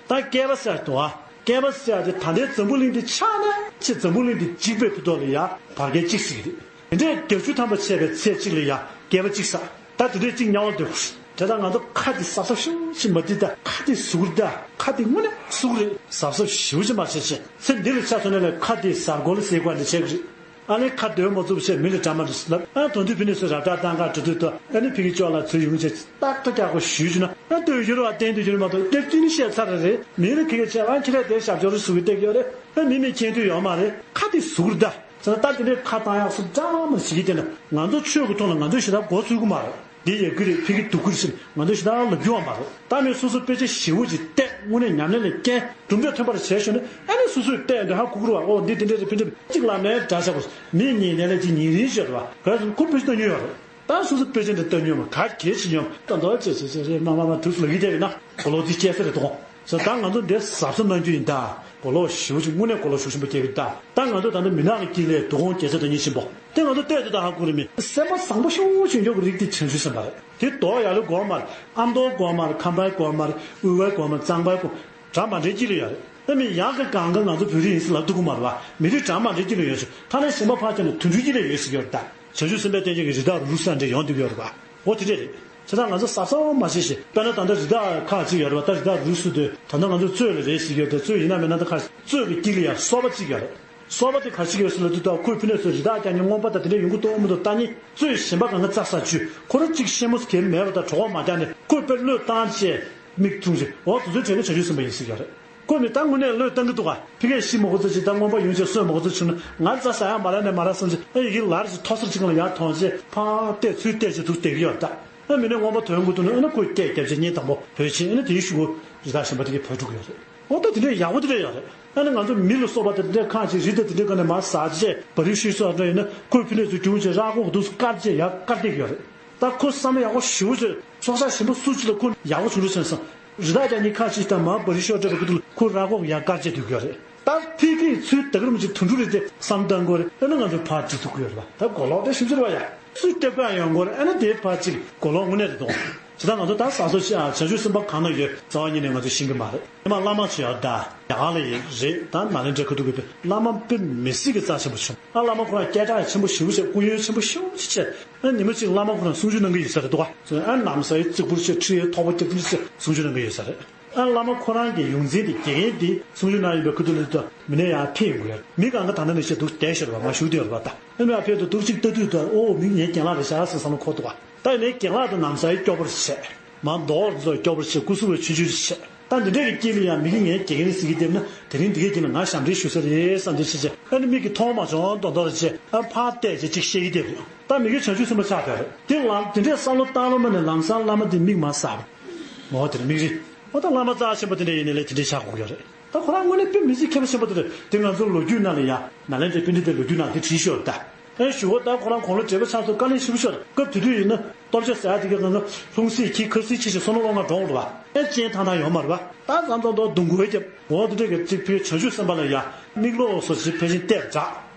ད་བསྐལ་པ་ཟེར་དུ་བ་བསྐལ་པ་ཟེར་དེ་ད་ལྟའི་འཛམ་བུ་གླིང་འདི་ཆགས་ན་ཆེ་འཛམ་བུ་གླིང་འདི་འཇིག་པའི་ཕུ་ཐོག་ལ་ཡ་བར་བསྐལ་གཅིག་ཟེར་གི་རེད། དེ་འདྲས་བརྒྱད་ཅུ་ཐམ་པ་བྱས་པའི་ཚེ་གཅིག་ལ་ཡ་བསྐལ་པ་གཅིག་ཟ། ད་དེ་འདྲས་གཅིག་དམྱལ་བར་སྡོད་དགོས་རེད། དེ་ལྟར་ང་ཚོ་ཁ་དེ་གཟབ་གཟབ་ཤུགས་ཆེ་མ་དེ་ད་ཁ་དེ་ཟུག་རེད་ད་ཁ་དེ་དངོས་གནས་ཟུག་རེད་གཟབ་གཟབ་ཞེ་པོ་ཅིག་མ་བྱས་བྱས་ཚེ་འདི་ལ་ཆ་མཚོན་ན་ལས་ཁ་དེ་གཟབ་གོ་ལ་ཟེར་དགོས་འདྲ་བྱས་གི་རེད། ཨ་ནི་ཁ་སྡོད་མ་ཚུགས་བྱས་མི་ལ་གྲ་མ་འགྲིག་ཟེར་ལབ་ཨ་དོན་དུ་ཕི་ནས་སུ་རབ་གྲྭ་བཏང་ག་འགྲོ་དུས་ཏོ་ཨ་ནི་ཕི་གི་ཅོག་ལ་ཚུར་ཡོང་བྱས་ཏག་ཏག་རྒྱག་གོ་ཞུས་བྱུང་ན་ཨ་ལྟོས་ཡོད་རེད་བ་བསྟན་དུ་ཡོད་རེད་མ་གཏོགས་སྟབས་བསྟུན་ནི་བཤད་ཚར་རེད་རེད་མི་ལ་ཁི་གེ་བྱས་ཨ་ཁྱེད་རས་དེ་ཞབས་ཕྱོགས་རེ་ཟུག་གི་བལྟས་ཡོད་རེད་ཨ་མི་མི་མཁྱེན་དུས་ཡོད་མ་རེད་ཁ་དེ་ཟུག་རེད་ད། ཟེར་ན་ད་དེ་འདྲའི་ཁ་བཏང་ཡག་སུ་ཅང་མ་ཞིག་གིས་བལྟས་ན་ང་ཚོ་ཆོས་ཀྱི་ཐོག་ལ་ང་ཚོ་ཞེ་དྲག་མགོ་ཚོས་ཀྱི་མ་རེད། འདི་ཡི་གེ་རེད་ཕི་གི་སྡུག་གུ་རེད་ཟེར་ང་ཚོ་ཞེ་དྲག་ལབ་རྒྱུ་བ་མ་རེད། ད་ནི་སོ་སོ་དཔེ་ཆ་ཞེ་པོ་ཅིག་བལྟས་དངོས་གནས་ཉམས་ལེན་ལ་བསྐྱལ་གྲུབ་འབྲས་ཐོན་པར་བྱས་ཞོར་ནས་ཨ་ནི་སོ་སོས་བལྟས་འདི་ཧ་གོ་གི་རེད་བ། ཨོ་འདི་དེ་འདྲས་རེད་ཕི་འདྲས་གཅིག་ལབ་ནས་འདྲ་ཆགས་པོ་མི་གཉིས་ནས་ལས་ཀྱི་ཉིན་རེ་བཞིན་རེད་བ། ག་རེ་ཟེར་ན་ཁོ་དཔེ་ཆ་ལྟ་མྱོང་ཡོད་རེད། ད་སོ་སོ་དཔེ་ཆ་འདི་ལྟ་མྱོང་མ་ག་གེ་བྱེད་མྱོང་ད་མདོ་ཅེས་ཅེས་ཅེས་རེད་མ་མ་མ་དུས་སུ་ལ་གི་བལྟས་ཡིན་ན་གོ་ལོག་འདི་སྐྱེ་ས་རེད་དོ། ཟེར་ད་ང་ཚོ་འདིར་གཟབ་གཟབ་གནང་རྒྱུ་ཡིན་ད། གོ་ལོག་ཞེ་པོ་ཅིག་དངོས་གནས་གོ་ལོག་ཤུགས་ཆེན་པོ་སྐྱེ་གི་ད། ད་ང་ཚོ་ད་ལྟ་མི་ནག་གི་དཀྱིལ་ལས་དུ་ཁོང་རྒྱལ་ས་དོན་གཉིས་ཆེན་པོ་དེ་ང་ཚོ་བལྟས་དུས་ད་ཧ་གོ་རེད་མི། སེམས་པ་བཟང་པོ་ཤུགས་ཆེན་པོ་གི་རིགས་དེ་བྱང་ཆུབ་སེམས་དཔའ་རེད། དེ་རྡོ་ཡར་ལུས་སྒོ་མར་ཨ་མདོ་སྒོ་མར་ཁམས་པའི་སྒོ་མར་དབུས་པའི་སྒོ་མར་གཙང་པའི་སྒོ་གྲངས་མ་འདྲེས་དཀྱིལ་ལ་ཡོད་རེད། ཨ་མི་ཡག་གི་གང་ག་ང་ཚོ་བོད་རིགས་ཡིན་ཟེར་ལབ་ཐུབ་ཀྱི་མ་རེད་བ། མི་རིགས་གྲངས་མ་འདྲེས་དཀྱིལ་ལ་ཡོད་ཟེར་ཐ་ན་གཞན་པ་ཕར་ཁྱེར་ནས་དུད་འགྲོའི་དཀྱིལ་ལ་ཡོད་ཟེར་གྱི་ཡོད་རེད་ད། བྱང་ཆུབ་སེམས་དཔའི་བསྟན་བཅོས་ཀྱི་རི་དྭགས་རུ་ས་འདྲ་ཡོང་སྡོད་ཀྱི་ཡོད་རེད་བ། འོ་དེ་འདྲས་རེད། བྱས་ཙང་ང་ཚོ་གཟབ་གཟབ་མ་བྱས་ཤིག་དཔེར་ན་ད་ལྟ་རི་དྭགས་ཁག་ཅིག་ཡོད་རེད་བ། ད་རི་དྭགས་རུ་སུ་དེ་ད་ལྟ་ང་ཚོ་གཙོད་ལ་རེད་ཟེར་གྱི་ཡོད་དེ་གཙོད་ཡིན་ན་མིན་ན་ད་ཁ་གཙོད་ཀྱི་དཀྱིལ་ལ་ཡང་སོ་པ་གཅིག་ཡོད་རེད། སོགས་པ་དེ་ག་རེ་བྱེད་ཀྱི་ཡོད་ཟེར་ལབ་དུས། ད་ཁོས་ཕི་ནས་ཚོས་རི་དྭགས་རྒྱག་མཁན་རྔོན་པ་དང་དེ་འདྲ་ཡོང་གི་འདུག་མི་འདུག་ལྟ་མཁན་གཙོས་གཞན་པ་གང་ག་རྩྭ་ཟ་བཅུག་ཁོ་རང་གཅིག་ཤེས་མོ་གལ་མེད་པ་དང་གྲོགས་པོ་མ་རྒྱག་ནས་ཁོས་དཔེ་བློས་བཏང་བྱས་མིག་བཙུམས་བྱས། འོ་དེ་ཚོའི་གྲས་ཀྱི་བྱང་ཆུབ་སེམས་དཔའ་ཡིན་ཟེར་གྱི་ཡོད་རེད། ཁོས་མི་ད་དངོས་གནས་བློས་བཏང་གི་འདུག་ག་ཕི་གས་ཤི་མ་དགོས་ཚོད་ཅིག་ད་རྔོན་པ་ཡོང་བྱས་གསོད་མ་དགོས་ཚོད་བྱུང་ན། ང་རྩྭ་ཟ་ཡག་མ་རག་ནས་མ་རག་བསམ་བྱས། ཨ་ཡི་གེ་ལར་ཅིག་མཐོ་སར་ཅིག་སྒང་ལ་ཡར་མཐོང་བྱས། ཕར་བལྟས་ཚུར་བལྟས་བྱས་འདུག་བསྡད་ཀྱི་ཡོད་རེད་ད། ཨ་མི་ནས་རྔོན་པ་ཐོན་དགོས་འདུག་ན། ཨ་ན་ཁོས་སྐད་བརྒྱབ་བྱས་བརྙན་དང་པོ་བོས་བྱས། ཨ་ན་དེའི་གཞུག་གུ་རི་དྭགས་གཞན་པ་དེ་གས་བོས་འགྲོ་གི་ཡོད་རེད། འོ་ད་དེ་འདྲས་ཡག་པོ་དེ་འདྲས་ཡོད་རེད། ཨ་ནི་ང་ཚོ་མི་ལ་སོགས་པ་དེ་འདྲས་ཁ་ཅིག་རི་དེ་དེ་འདྲས་ཀ་ནས་མར་ཟག་བྱས་བ་རི་ཤུལ་སོགས་འདྲ་ཡིན་ན། ཁོས་ཕི་ནས་ཚུར་རྒྱུག་བྱས་ར་ཁོག་འདུག་སེ་བཀར་བྱས་ཡར་བཀར་བསྡད་ཀྱི་ཡོད་རེད། ད་ཁོ་བསམ་བློ་ཡག་པོ་ཞེ་པོ་བྱས། སྲོག་ཆགས་གཞན་པ་སུ་གཅིག་ལ་ཁོ་ཡག་པོ་བྱུང་འགྲོ་སོང་བསམ། རི་དྭགས་རྒྱག་མཁན་ཁ་ཅིག་དང་མར་བ་རི་ཤོར་སྤྲད་པའི་ཁུ་ཐུག་ལ་ཁོ་ར་ཁོག་ཡར་བཀར་བྱས་སྡོད་ཀྱི་ཡོད་རེད། ད་ཕི་གིས་ཚུར་ད་ག་རུ་མི་ཅིག་དུད་འགྲོ་རེད་དེ་བསམ་བཏང་དགོས་རེད། ཨ་ནི་ང་ཚོ་ཕར་འགྲིག་ཐུབ་ཀྱི་ཡོད་རེད་པ། ད་གོ་ལོག་དེ་ཞིབ་འཇུག་བ་ཡ། སུས་སྟོད་པ་ཡོང་དགོས་རེད། ཨ་ནི་དེ་ཕར་ཅིག་གོ་ལོག་དངོས་གནས་རེད་དོ། ཇི་ལྟར་ང་ཚོ་ད་ཟ་སོ་ཆེ་ཨ་བྱང་ཆུབ་སེམས་དཔའ་གང་ན་ཡོད་རྩ་བ་ཉིད་ནས་ང་ཚོས་ཤེས་ཀྱི་མ་རེད། ཉི་མ་བླ་མ་ཆེ་ཡ་ད་རྒྱ་གར་ལ་ཡིན་རེད། ད་ནཱ་ལེནྡྲའི་ཁ་ཐུག་གི་བླ་མ་དཔེ་མི་སྲིད་ཀྱི་རྩ་ཆེན་པོ་བྱུང་། ཨ་བླ་མ་ཁོ་རང་སྐད་གྲགས་ཆེན་པོ་ཞེ་པོ་བྱས། སྐུ་ཡོན་ཆེན་པོ་ཞེ་པོ་ཅིག་བྱས། ཨ་ཉི་མ་གཅིག་བླ་མ་ཁོ་རང་གསུང་ཆོས་གནང་གི་ཡོད་ས་རེད་འདུག་ག་ཨ་ནམ་ཟླ་བའི་རྩིག་ཕུར་ཆེ་ཁྲི་ཡོད་ཐོག་པ་རྒྱབ་ཐུབ་ཅིག་གསུང་ཆོས་གནང་གི་ཡོད་ས་རེད། ཨ་བླ་མ་ཁོ་རང་གི་ཡོངས་འཛིན་དེ་དགེ་རྒན་དེ་གསུང་ཆོས་གནང་ཡོད་པའི་ཁ་ཐུག་ལ་ད་མི་ནས་ཡང་ཕེབས་ཡོང་གི་ཡོད་རེད། མི་གང་ག་ད་ལྟ་ནས་བཤད་འདུག་བསྡད་ཤོར་བ་མ་བཞུགས་བསྡད་ཡོད་རེད་པ། ད་ཨ་མི་ཨ་ཕེབས་དུས་འདུག་གཅིག་ལྟ་དུས་ད་ཨོ་མི་ངའི་རྒན་ལགས་རེད་ཤག་ཟེར་བསམ་བློ་འཁོར་འདུག་ག་ད་ཡིན་ནའི་རྒན་ལགས་དང་ནམ་ཟླ་བའི་སྐྱོ་པོར་བྱས། མ་མདོག་ཚོ་སྐྱོ་པོར་བྱས། སྐུ་གཟུགས་ལ་ཆུང་ཆུང་བྱས། ད་འདི་འདྲས་ཀྱི་དཀྱིལ་ལ་ཡང་མི་གིས་ངའི་དགེ་རྒན་ཟེར་གྱི་བསྡད་ན་དེ་རིང་འདི་གས་ཀྱི་ལ་ང་ཞབས་འདྲེན་ཞུ་ས་རེད་བསམ་བྱས་བྱས། ཨ་ནི་མིག་གིས་མཐོང་མ་བྱུང་མདོག་མདོག་རེ་བྱས། ཨ་ཕར་བལྟས་བྱས་ཅིག་བཤད་ཀྱི་བསྡད་པ་རེད། ད་མི་གིས་བྱང་ཆུབ་སེམས་དཔའ་ཆགས་བསྡད་རེད། དེ་ལ་དེ་འདྲས་བསམ་བློ་བཏང་ལོ་མ་ནས་ལམ་སང་བླ་མ་དེ་མིག་མར་ཟག་པ། མོ་དེར་མིག་རིལ། ཨོ་ད་བླ་མ་རྩ་ཆེན་པོ་དེ་འདྲས་ཡིན་ནའི་ལས་དེ་འདྲས་ཆགས་དགོས་ཀྱི་རེད། ད་ཁོ་རང་དངོས་གནས་དཔེ་མི་སྲིད་མཁས་པ་ཆེན་པོ་དེ་རེད། དེ་ང་ཚོ་ལོ་རྒྱུས་ནང་ལ་ཡ་ནཱ་ལེནྡྲའི་པཎྜི་ཏའི་ལོ་རྒྱུས་ནང་དེ་བྲིས་ཤོར་ད། ཨེ་ཞུ་བ་ད་ཁོ་རང་དགུང་ལོ་བགྲེས་པོ་ཆགས་སོང་། དཀའ་ལས་ཞེ་པོ་ཤོར། སྐབས་དེ་དུས་ཡིན་ན་ལྟོ་ཆས་ཟ་ཡ་དེ་ག་ང་ཚོ་ལྷུང་བཟེད་འཁྱེར་ཁ་སིལ་ཁྱེར་བྱས་བསམ་བློ་བློ་ང་འགྲོ་འོང་རེད་པ། ཨེ་སྤྱན་ཐང་ཐང་ཡོད་མ་རེད་པ། ད་བསམ་བློ་འདུག་མགོ་བརྒྱབ། འོ་དེ་འདྲས་ཀྱི་གཅིག་ཕུལ། བྱང་ཆུབ་སེམས་དཔའ་ལ་ཡ་མིག་ལོག་སོགས་ཀྱིས་ཕལ་ཆེར་བལྟས་པ་འདྲ།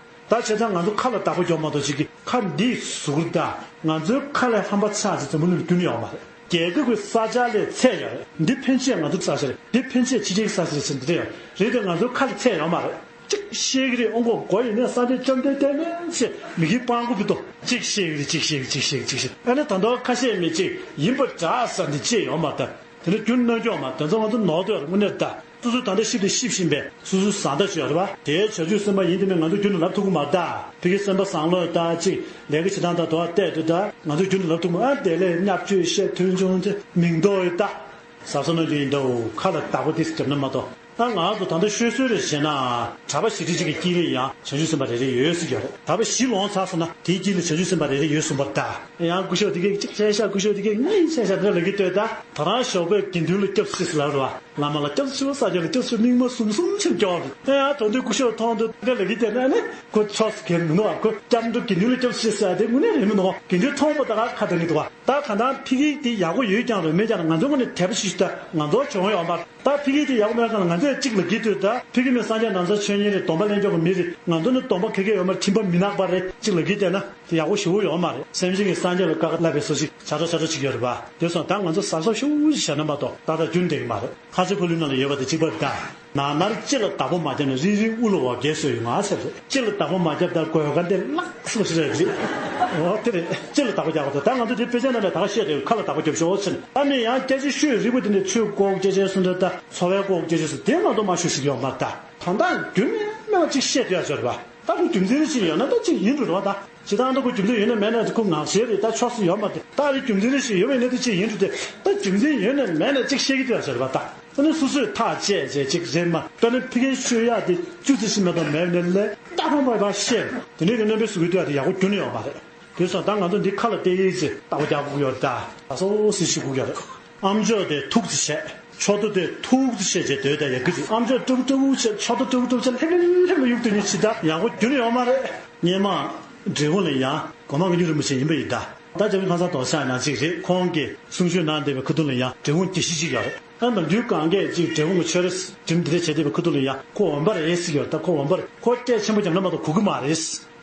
ད་བྱས་ཙང་ང་ཚོ་ཁ་ལ་བདག་པོ་རྒྱོབ་མ་གཏོགས་ཅིག་གི་ཁ་འདི་ཟུག་རེད་ད། ང་ཚོའི་ཁ་ལས་ཧམ་པ་ཆགས་ཚེ་འཛམ་བུ་གླིང་ལ་རྒྱུན་ཡོད་མ་རེད། རྒྱལ་ཁབ་ཀྱི་ས་ཆ་ལས་ཚད་ཡོད་རེད། འདི་ཕན་ཆད་ང་ཚོའི་ས་ཆ་རེད། འདི་ཕན་ཆད་ཕྱི་རྒྱལ་གྱི་ས་ཆ་རེད་ཟེར་འདི་འདྲ་ཡོད་རེད་དེ། ང་ཚོའི་ཁ་ལ་ཚད་ཡོད་མ་རེད། གཅིག་བཤད་ཀྱི་རེད། ཨོ་མགོ་མགོ་ཡིན་ནས་སངས་རྒྱས་བཅོམ་ལྡན་འདས་མེད་ཅེས་མི་གིས་སྤྲང་པོ་བུ་དོ། གཅིག་བཤད་ཀྱི་རེད། གཅིག་བཤད་ཀྱི་གཅིག་བཤད་ཀྱི་གཅིག་བཤད། ཨ་ནི་ད་དུང་ཁ་ཤས་མི་གཅིག་ཡིན་པ་འདྲ་ཟེར་འདི་ཅེས་ཡོད་མ་རེད། དེ་འདྲ་རྒྱུ་ནོར་འགྱོག་མ་དེ་ཚོ་ང་ཚོ་ནོར་འདོད་དངོས་གནས་ད། སོ་སོའི་ད་ལྟ་ཤི་དེ་ཤི་བཞིན་པས་སོ་སོའི་བཟའ་ཟླ་ཞིག་ཡོད་རེད་པ། དེའི་བྱང་ཆུབ་སེམས་དཔའ་ཡིན་དེ་མིན་ང་ཚོ་རྒྱུན་དུ་ལབ་ཐུབ་ཀྱི་མ་རེད་ད། ཕ་གི་སེམས་པ་བཟང་ལོས་ད་ཅིག་ལས་ཀ་བྱེད་སྟངས་ད་དོ་བལྟས་དུས་ད་ང་ཚོ་རྒྱུན་དུ་ལབ་ཐུབ་མ། ཨ་བདེ་ལེགས་བརྙས་བཅོས་བཤད་མཐོང་ཆུང་དེ་མིང་འདོགས་ཡོད་ད། ཟབ་ས་ནོ་ལིང་འདའོ་ཁ་ལ་བདག་པོ་དེ་རྒྱབ་ན་མ་གཏོགས། ད་ང་ཚོ་ད་ལྟ་ཤོད་སྲོལ་རེ་བྱས་ན་གྲྭ་པ་བཞི་ཁྲི་གཅིག་གི་དཀྱིལ་ལ་ཡང་བྱང་ཆུབ་སེམས་དཔའ་རེ་རེ་ཡོད་ཟེར་གྱི་ཡོད་རེད། གྲྭ་པ་བཞི་ལོངས་ཚར་སོང་ན་དེའི་དཀྱིལ་ལ་བྱང་ཆུབ་སེམས་དཔའ་རེ་རེ་ཡོད་གསུངས་པ་རེད་ད། ཡང་སྐུ་ཞབས་དེ་གས་གཅིག་བྱས་ཤག་སྐུ་ཞབས་དེ་གས་གཉིས་བྱས་ཤག་འདི་ལ་གི་ལྟོས་ད། ད་རང་ཞོགས་པའི་དགེ་འདུན་ལ་སྐྱབས་སུ་མཆི་ཟེར་ལབ་རེད་པ། བླ་མ་ལ་སྐྱབས་སུ་མཆིའོ། ས་སྐྱ་ལ་སྐྱབས་སུ་མཆིའོ། གཉིད་མ་ཟུམ་ཟུམ་ཕྱིར་སྐྱོར་རེད། ཨེ་ཡ་དོན་དུ་སྐུ་ཞབས་མཐོང་དུས་དེ་ལ་གི་བལྟས་ན་ནི་ཁོ་ཕྱོགས་སུ་འཁེལ་མི་འདུག་པ། ཁོ་སྐྱབས་འགྲོ་དགེ་འདུན་ལ་སྐྱབས་སུ་མཆི་ཟེར་དེ་དངོས་གནས་རེད་མི་འདུག་དགེ་འདུན་མཐོང་བ་ད་ག་ཁ་གཏད་ནི་འདུག་པ། ད་གང་ལྟར་ཕ་གི་དེ་ཡག་པོ་ཡོད་ཀྱང་རེད་མེད་ཀྱང་རེད། ང་ཚོ་ངོས་ནས་དད་པ་ཞིག་ཞུ་ད་ང་ཚོ་བྱུང་ཡོད་མ་རེད། ད་ཕ་གི་དེ་ཡག་པོ་མེད་ཀྱང་ང་ཚོས་གཅིག་ལ་གི་ལྟོས་ད། ཕ་གི་མི་སངས་རྒྱས་ནམ་མཁའི་མཆོད་མཇལ་རེད། སྡོམ་པ་ལེན་ཆོག་གི་མི་རེད། ང་ཚོ་ནི་སྡོམ་པ་ག་གེ་ཡོད་མ་རེད། ཁྲིམས་པ་མི་ནག་པ་རེད། གཅིག་ལ་གི་བལྟས་ན་དེ་ཡག་པོ་ཞེ་པོ་ཡོད་མ་རེད། སེམས་ཅན་གྱི་སངས་རྒྱས་ལ་དཀའ་ཁག་བསླབ་པའི་བཟོ་ཞིག་བྱ་སྒྲོ་བྱ་སྒྲོ་ཅིག་ཡོད་རེད་པ། དེ་སོང་ད་ང་ཚོ་གཟབ་གཟབ་ཞེ་པོ་ཞིག་བྱས་ན་མ་གཏོགས་ཏག་ཏག་རྒྱུན་འགྲིག་གི་མ་རེད། ཁ་ཆེ་ཕ་ལུའི་ནང་ལ་ཡོད་པ་དེ་གཅིག་པ་རེད་ད། ནགས་ནར་ལྕེ་ལ་བདག་པོ་མ་བརྒྱབ་ན། རིལ་རིལ་དབུ་ལ་འོ་བརྒྱལ་སྲོལ་ཡོད་ང་ཟེར་རེད། ལྕེ་ལ་བདག་པོ་མ་བརྒྱབ་ད་གོས་ག་འདི་བརླག་སོང་ཞིག་རེད་རེད། འོ་དེ་རེད། ལྕེ་ལ་བདག་པོ་རྒྱག་དགོས་ད། ད་ང་ཚོ་དེ་དཔེ་ཆ་ནང་ལ་ད་ག་བཤད་རེད། ཁ་ལ་བདག་པོ་རྒྱབ་ཤོག་ཟེར་ནས། ཨ་ནི་ཡང་སྐད་ཆ་ཤོད་རིགས་པ་དེ་འདྲ་ཚོས་ལྐོག་སྐྱེ་ཆེན་སུ་འདྲ་ད་འཚོ་བའི་ལྐོག་སྐྱེ་ཆེན་སུ་དེ་ང་ཚོ་མ་ཤོད་ཟེར་གྱི་ཡོད་མ་རེད་ད། ད་ལྟ་རྒྱུ་མེད་མེད་པ་ཅིག་བཤད་དུ་ཡ་ཆོག་རེད་པ། ད་ཁོ་རྒྱུ་མཚན་རེ་ཞིག་ཡོད་ན་ད་ཅིག་ཡིན་འགྲོ་རེད་པ་ད། ཇི་ལྟར་ད་ཁོ་རྒྱུ་མཚན་ཡོད་ན་མེད་ན་ཁོ་ངག་བཤད་རེད། ད་ཆོག་སྲིད་ཡོད་མ་རེད། ད་རེ་རྒྱུ་མཚན་རེ་ཞིག་ཡོད་པ་ཡིན་ན་ད་ཅིག་ཡིན་འགྲོ་དེ། ད་རྒྱུ་མཚན་ཡོད་ན་མེད་ན་ཅིག་བཤད་ཀྱི་དུ་ཡ་ཆོག་རེད་པ་ད། ཨ་ནི་སོ་སོས་ཐག་བཅད་བྱས་ཅིག་རེད་མ། དཔེར་ན་ཕ་གིར་ཤོད་ཡག་དེ་བཅུ་ཙམ་ཞིག་མ་གཏོགས་མེད་ནས་ལས་ད་ཕངས་པ་ཡོད་པ་བཤད། དེ་འདྲའི་གི་རྣམ་པའི་གཟུགས་ཀྱི་དུ་ཡ་དེ་ཡག་པོ་རྒྱུན་ནས་ཡོད་མ་རེད། དེ་སོང་ད་ང་ཚོ་འདི་ཁ་ལ་བལྟས་ཡིན་ཟེར་ལྟ་བ་རྒྱག་དགོས་ཀྱི་ཡོད་རེད་ད། ད་སོ་སོ་ཞིག་དགོས་ཀྱི་ཡོད་རེད། ཨ་མཆོག་དེ་ཐུགས་རྗེ་ཆེ། མཆོག་ཏུ་དེ་ཐུགས་རྗེ་ཆེ་བྱས་སྡོད་ད་ཡག་གི་རེད། ཨ་མཆོག་སྤྲོ་པོ་སྤྲོ་པོ་བྱས། མཆོག་ཏུ་སྤྲོ་པོ་སྤྲོ་པོ་བྱས། ལྷེབ་ལྷེབ་ལྷེབ་ལ་གཡུག་སྡོད་ནི་ཅི་ད་ཡག་པོ་རྒྱུན་ཡོད་མ་རེད། སྔོན་མ་འབྲས་སྤུངས་ལ་ཡང་སྒོ་མང་གི་གཉུག་རིན་པོ་ཆེ་ཡིན་པ་ཡིན་ད། ད་རྒྱལ་བའི་ཁང་བཟང་རྡོ་གཅལ་ནང་གཅིག་རེད། ཁོང་གིས་གསུང་ཆོས་གནང་བསྡད་པའི་ཁ་ཐུག་ལ་ཡང་འབྲས་སྤུངས་དགེ་བཤེས་གཅིག་ཡོད་རེད། ད་ནམ་རྒྱུན་གང་གས་ཅིག་འབྲས་སྤུངས་ཀྱི་ཆོས་རེ་འགྲིམ་འདི་འདྲ་བྱས་བསྡད་པའི་ཁ་ཐུག་ལ་ཡང་ཁོ་འོན་པ་རེད་ཟེར་གྱི་ཡོད་རེད། ད་ཁོ་འོན་པ་རེད། ཁོ་སྐད་ཆེན་པོ་རྒྱབ་ན་མ་གཏོགས་གོ་གི་མ་རེད། འདི་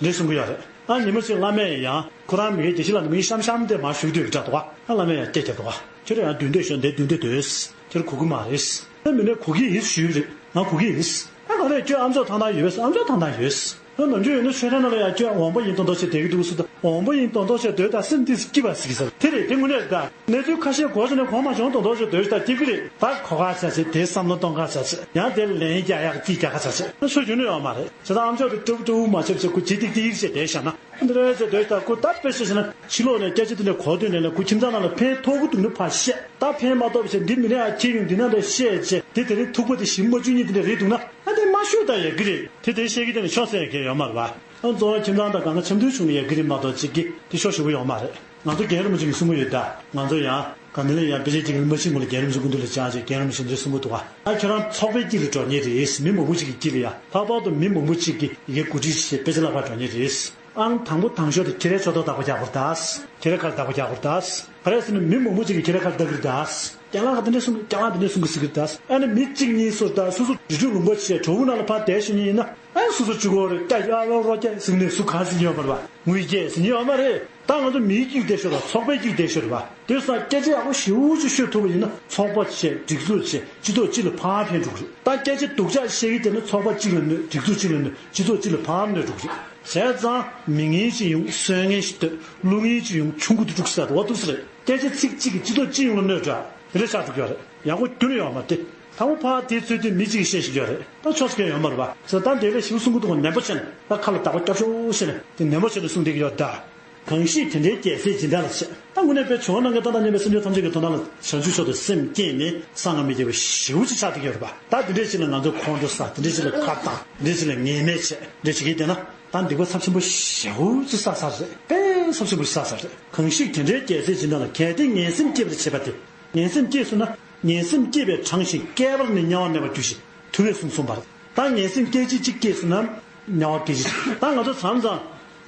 འདྲས་གསུང་གི་ཡོད་རེད། ཨ་ཉི་མ་ཞིག་བླ་མས་ཡང་ཁོ་རང་མི་ངའི་དགེ་བཤེས་ལགས་ནས་མི་གཤམ་གཤམ་དེ་མར་ཞུགས་དུས་འདྲ་འདུག་ག་ཨ་བླ་མས་ཡང་སྐད་རྒྱབ་འདུག་ག་ཁྱོད་རང་ཡང་མདུན་དེ་ཞོན་དེ་མདུན་དེ་སྡོད། ཁྱོད་རང་གོ་གི་མ་རེད། ཨ་མི་ནས་གོ་གི་ཡིན་ཞུས་རེད། ང་གོ་གི་ཡིན། ཨ་ག་རེ་ཁྱོད་ཨ་མཆོག་ཐང་ཐང་ཡོད། ཨ་མཆོག་ཐང་ཐང་ཡོད། ཨ་ནམ་རྒྱུན་ཡོད་ན་ཆོས་ཁྲ་ནང་ལ་ཡང་ཁྱོད་འོང་པ་ཡིན་མདོག་མདོག་བྱས་བསྡད་ཀྱི་འདུག་ཟེར། ད་འོང་པ་ཡིན་མདོག་མདོག་བྱས་སྡོད་དང་སེམས་ཏིས་སྐྱིད་པ་ཟེར་གྱི་ཟེར། དེ་རེད། དེ་དངོས་གནས་རེད་ད། གནས་ཚུལ་ཁ་ཤས་གོ་སོང་ན་གོ་མ་བྱུང་མདོག་མདོག་བྱས་སྡོད་ཤག་སྐྱིད་ཀྱི་རེད། ད་གོ་ག་ཆ་ཆེ། དེ་བསམ་བློ་གཏོང་ག་ཆ་ཆེ། ཡང་དེ་ལན་རྒྱག་ཡག་ཅིག་རྒྱག་ག་ཆ་ཆེ། ཆོ་རྒྱུ་ནི་ཡོད་མ་རེད། བྱས་ཙང་ཨ་མཆོག་དེ་ཏུབ་ཏུབ་མ་བྱེད་བྱེད་ཁོ་ཇི་ཏིག་ཏིག་བྱས་བསྡད་བཞག་ན། འདི་འདྲ་བྱས་སྡོད་ཤག་ཁོ་ད་དཔེ་བཤད་བྱས་ན་ཕྱི་ལོགས་ནས་སྐད་ཆ་དེ་འདྲ་གོ་སྡོད་ནས་ལ་ཁོ་ཁྱིམ་ཚང་ནང་ལ་ཕན་ཐོགས་ཀྱི་འདུག་ན་ཕར་བཤད། ད་ཕན་མ་ཐོགས་བྱས་འདི་མི་ནས་ཨ་ཁྱེད་ཡོང་འདི་ན་འདྲ་བཤད་བྱས་དེ་དེ་རིང་ཐུག་པ་དེ་ཞིམ་མ་བཅུག་ཉིད་དེ་འདྲ་རེད་འདུག་ན། ཨ་དེ་མ་ཤོད་ད་ཡག་གི་རེད། དེ་དེ་བཤད་ཀྱི་དེ་ནི་ཆོག་ཟེར་མཁན་ཡོད་མ་རེད་པ། ཨ་གཙོ་བོ་ཁྱིམ་ཚང་དང་གང་ག་འཆམ་མཐུན་བྱུང་ན་ཡག་གི་རེད་མ་གཏོགས་གཅིག་གིས་དེ་ཤོག་ཞུ་གི་ཡོད་མ་རེད། ང་ཚོ་རྒན་རིན་པོ་ཆེ་གིས་གསུང་གི་ཡོད་ད། ང་ཚོ་ཡང་ག་ནས་ལ་ཡང་དཔེ་ཆ་གཅིག་གི་རིན་པོ་ཆེ་སྔོན་ལ་རྒན་རིན་པོ་ཆེ་སྐུ་མདུན་ལ་བཅར་བྱས་རྒན་རིན་པོ་ཆེ་འདི་གསུང་གི་འདུག་ག་ཨ་ཁྱོད་རང་ཚོགས་པའི་དཀྱིལ་ལ་འགྲོ་མཁན་རེད། མི་མང་པོ་ཅིག་གི་དཀྱིལ་ལ་ཡ། ལྷག་པར་དུ་མི་མང་པོ་ཅིག་གིས་ཡི་གེ་གོ་སྒྲིག་བྱས་དཔེ་ཆ་བཀླག་གར་འགྲོ་མཁན་རེད། ཨང་དང་པོ་དང་ཤོས་དེ་ཁྱེད་རའི་ཕྱོགས་གཏོགས་བདག་པོ་རྒྱག་དགོས་རེད་ད། ཁྱེད་རའི་ཁ་ལ་བདག་པོ་རྒྱག་དགོས་རེད་ད། ག་རེ་ཟེར་ན་མི་མང་པོ་ཅིག་གིས་ཁྱེད་རའི་ཁ་ལ་བདག་གིར་ད། རྒན་ལགས་དེ་འདྲ་གསུང་གི། རྒན་ལགས་དེ་འདྲ་གསུང་གི་ཟེར་གི་ད། ཨ་ནི་མི་གཅིག་གཉིས་སུ་ད་སོ་སོ་རི་ཁྲོད་ལུང་པ་བྱས་གྲོགས་པོ་ནང་ལ་ཕར་བསྡད་ཤེས་མཁན་ཡིན་ན། ཨ་ནི་སོ་སོ་གཅིག་པོ་རེད། སྐྱ་རྒྱག་རོགས་རོགས་སྐྱ་ཟེར་ནས་སུ་གང་ཟེར་མཁན་ཡོད་མ་རེད་པ། ངུས་སྐྱ་ཟེར་མཁན་ཡོད་མ་རེད། ད་ང་ཚོ་མིའི་གཅིག་བསྡད་ཤོག་ར། ཚོགས་པའི་གཅིག་བསྡད་ཤོག་ར་བ། དེ་སང་སྐད་ཆ་ཡག་པོ་ཞེ་པོ་ཅིག་ཤོད་ཐུབ་པ་ཡིན་ན་ཚོགས་པ་བྱས། སྒྲིག་འཛུགས་བྱས། སྤྱི་ཚོགས་སྤྱི་ལ་ཕར་ཕན་འགྲོ་གི་རེད། ད་སྐད་ཆ་སྡུག་ཅག་བཤད་ཀྱི་བསྡད་ན་ཚོགས་པ་གཅིག་ལ་གནོད། སྒྲིག་འཛུགས་གཅིག་ལ་གནོད། སྤྱི་ཚོགས་གཅིག་ལ་ཕར་གནོད་འགྲོ་གི་རེད། བྱས་ཙང་མི་ངན་ཞིག་ཡོང་སོན་ངན་ཞིག་སྡོད། ཀླུ་ངན་ཞིག་ཡོང་ཆུང་ཀུ་དུ་འགྲོ་ས་འདུག་བ་འདུག་ས་རེད། སྐད་ཆ་ཚིག་གཅིག་གིས་སྤྱི་ཚོགས་སྤྱི་ཡོངས་ལ་གནོད་འགྲོ་ཡ་དེ་འདྲ་ཆགས་འགྲོ་གི་ཡོད་རེད། ཡག་པོ་ཁྱོན་ནས་ཡོད་མ་རེད་དེ། དང་པོ་ཕར་དེའི་ཚུལ་དུ་མི་གཅིག་གིས་བཤད་ཤེས་ཀྱི་ཡོད་རེད། ད་ཆོག་ཟེར་མཁན་ཡོད་མ་རེད་པ། ཟེར་ད་འདི་ལས་ཞིབ་གསུང་གི་འདུག་གོ་ནན་པོ་བྱས་ནས། ད་ཁ་ལ་བདག་པོ་རྒྱབ་ཤོག་བྱས་ནས་དེ་ནན་པོ་བྱས་ནས་གསུང་བསྡད་ཀྱི་ཡོད་ད། གང་ཞིག་དེ་འདྲའི་རྒྱལ་སྲས་སྦྱིན་བདག་ལ་ཞེས། ད་དངོས་གནས་དཔེ་བྱུང་བ་ནང་གི་ད་ལྟ་ཉན་པའི་སེམས་ཅན་ཐམས་ཅད་ཀྱི་དོན་དག་ལ་བྱང་ཆུབ་མཆོག་ཏུ་སེམས་བསྐྱེད་ནས་གསང་སྔགས་མི་བསྐྱོད་པ་ཞེ་པོ་ཅིག་ཆགས་བསྡད་ཀྱི་ཡོད་རེད་པ། ད་དེ་འདྲས་ཞིག་ལ་ང་ཚོས་ཁོང་ཁྲོ་ཟ། དེ་འདྲས་ཞིག་ལ་ཁ་གཏད། དེ་འདྲས་ཞིག་ལ་ངན་སྨྲས་བྱས། འདྲས་ཞིག་གིས་བལྟས་ན་ད་སྡིག་པ་ཚབས་ཆེན་པོ་ཞེ་པོ་ཅིག་བསགས་ཚར་རེད། དཔེ་ཚབས་ཆེན་པོ་ཞིག་བསགས་ཚར་རེད། གང་ཞིག་དེ་འདྲའི་རྒྱལ་སྲས་སྦྱིན་བདག་ལ། གལ་ཏེ་ངན་སེམས་བསྐྱེད་པར་བྱེད་པ་དེ། ངན་སེམས་སྐྱེས་སོང་ན། ངན་སེམས་བསྐྱེད་པས་དྲང་ཞིང་བསྐལ་པར་ནི་དམྱལ་བར་གནས་པར་འགྱུར་ཞེས་ཐུབ་པས་གསུངས་གསུངས་པ་རེད། ད་ངན་སེམས་སྐད་ཅིག་གཅིག་སྐྱེས་སོང་ན་དམྱལ་བར་སྐྱེ་ཅིག་ད་ང་ཚོ་མཚམས་མཚམས་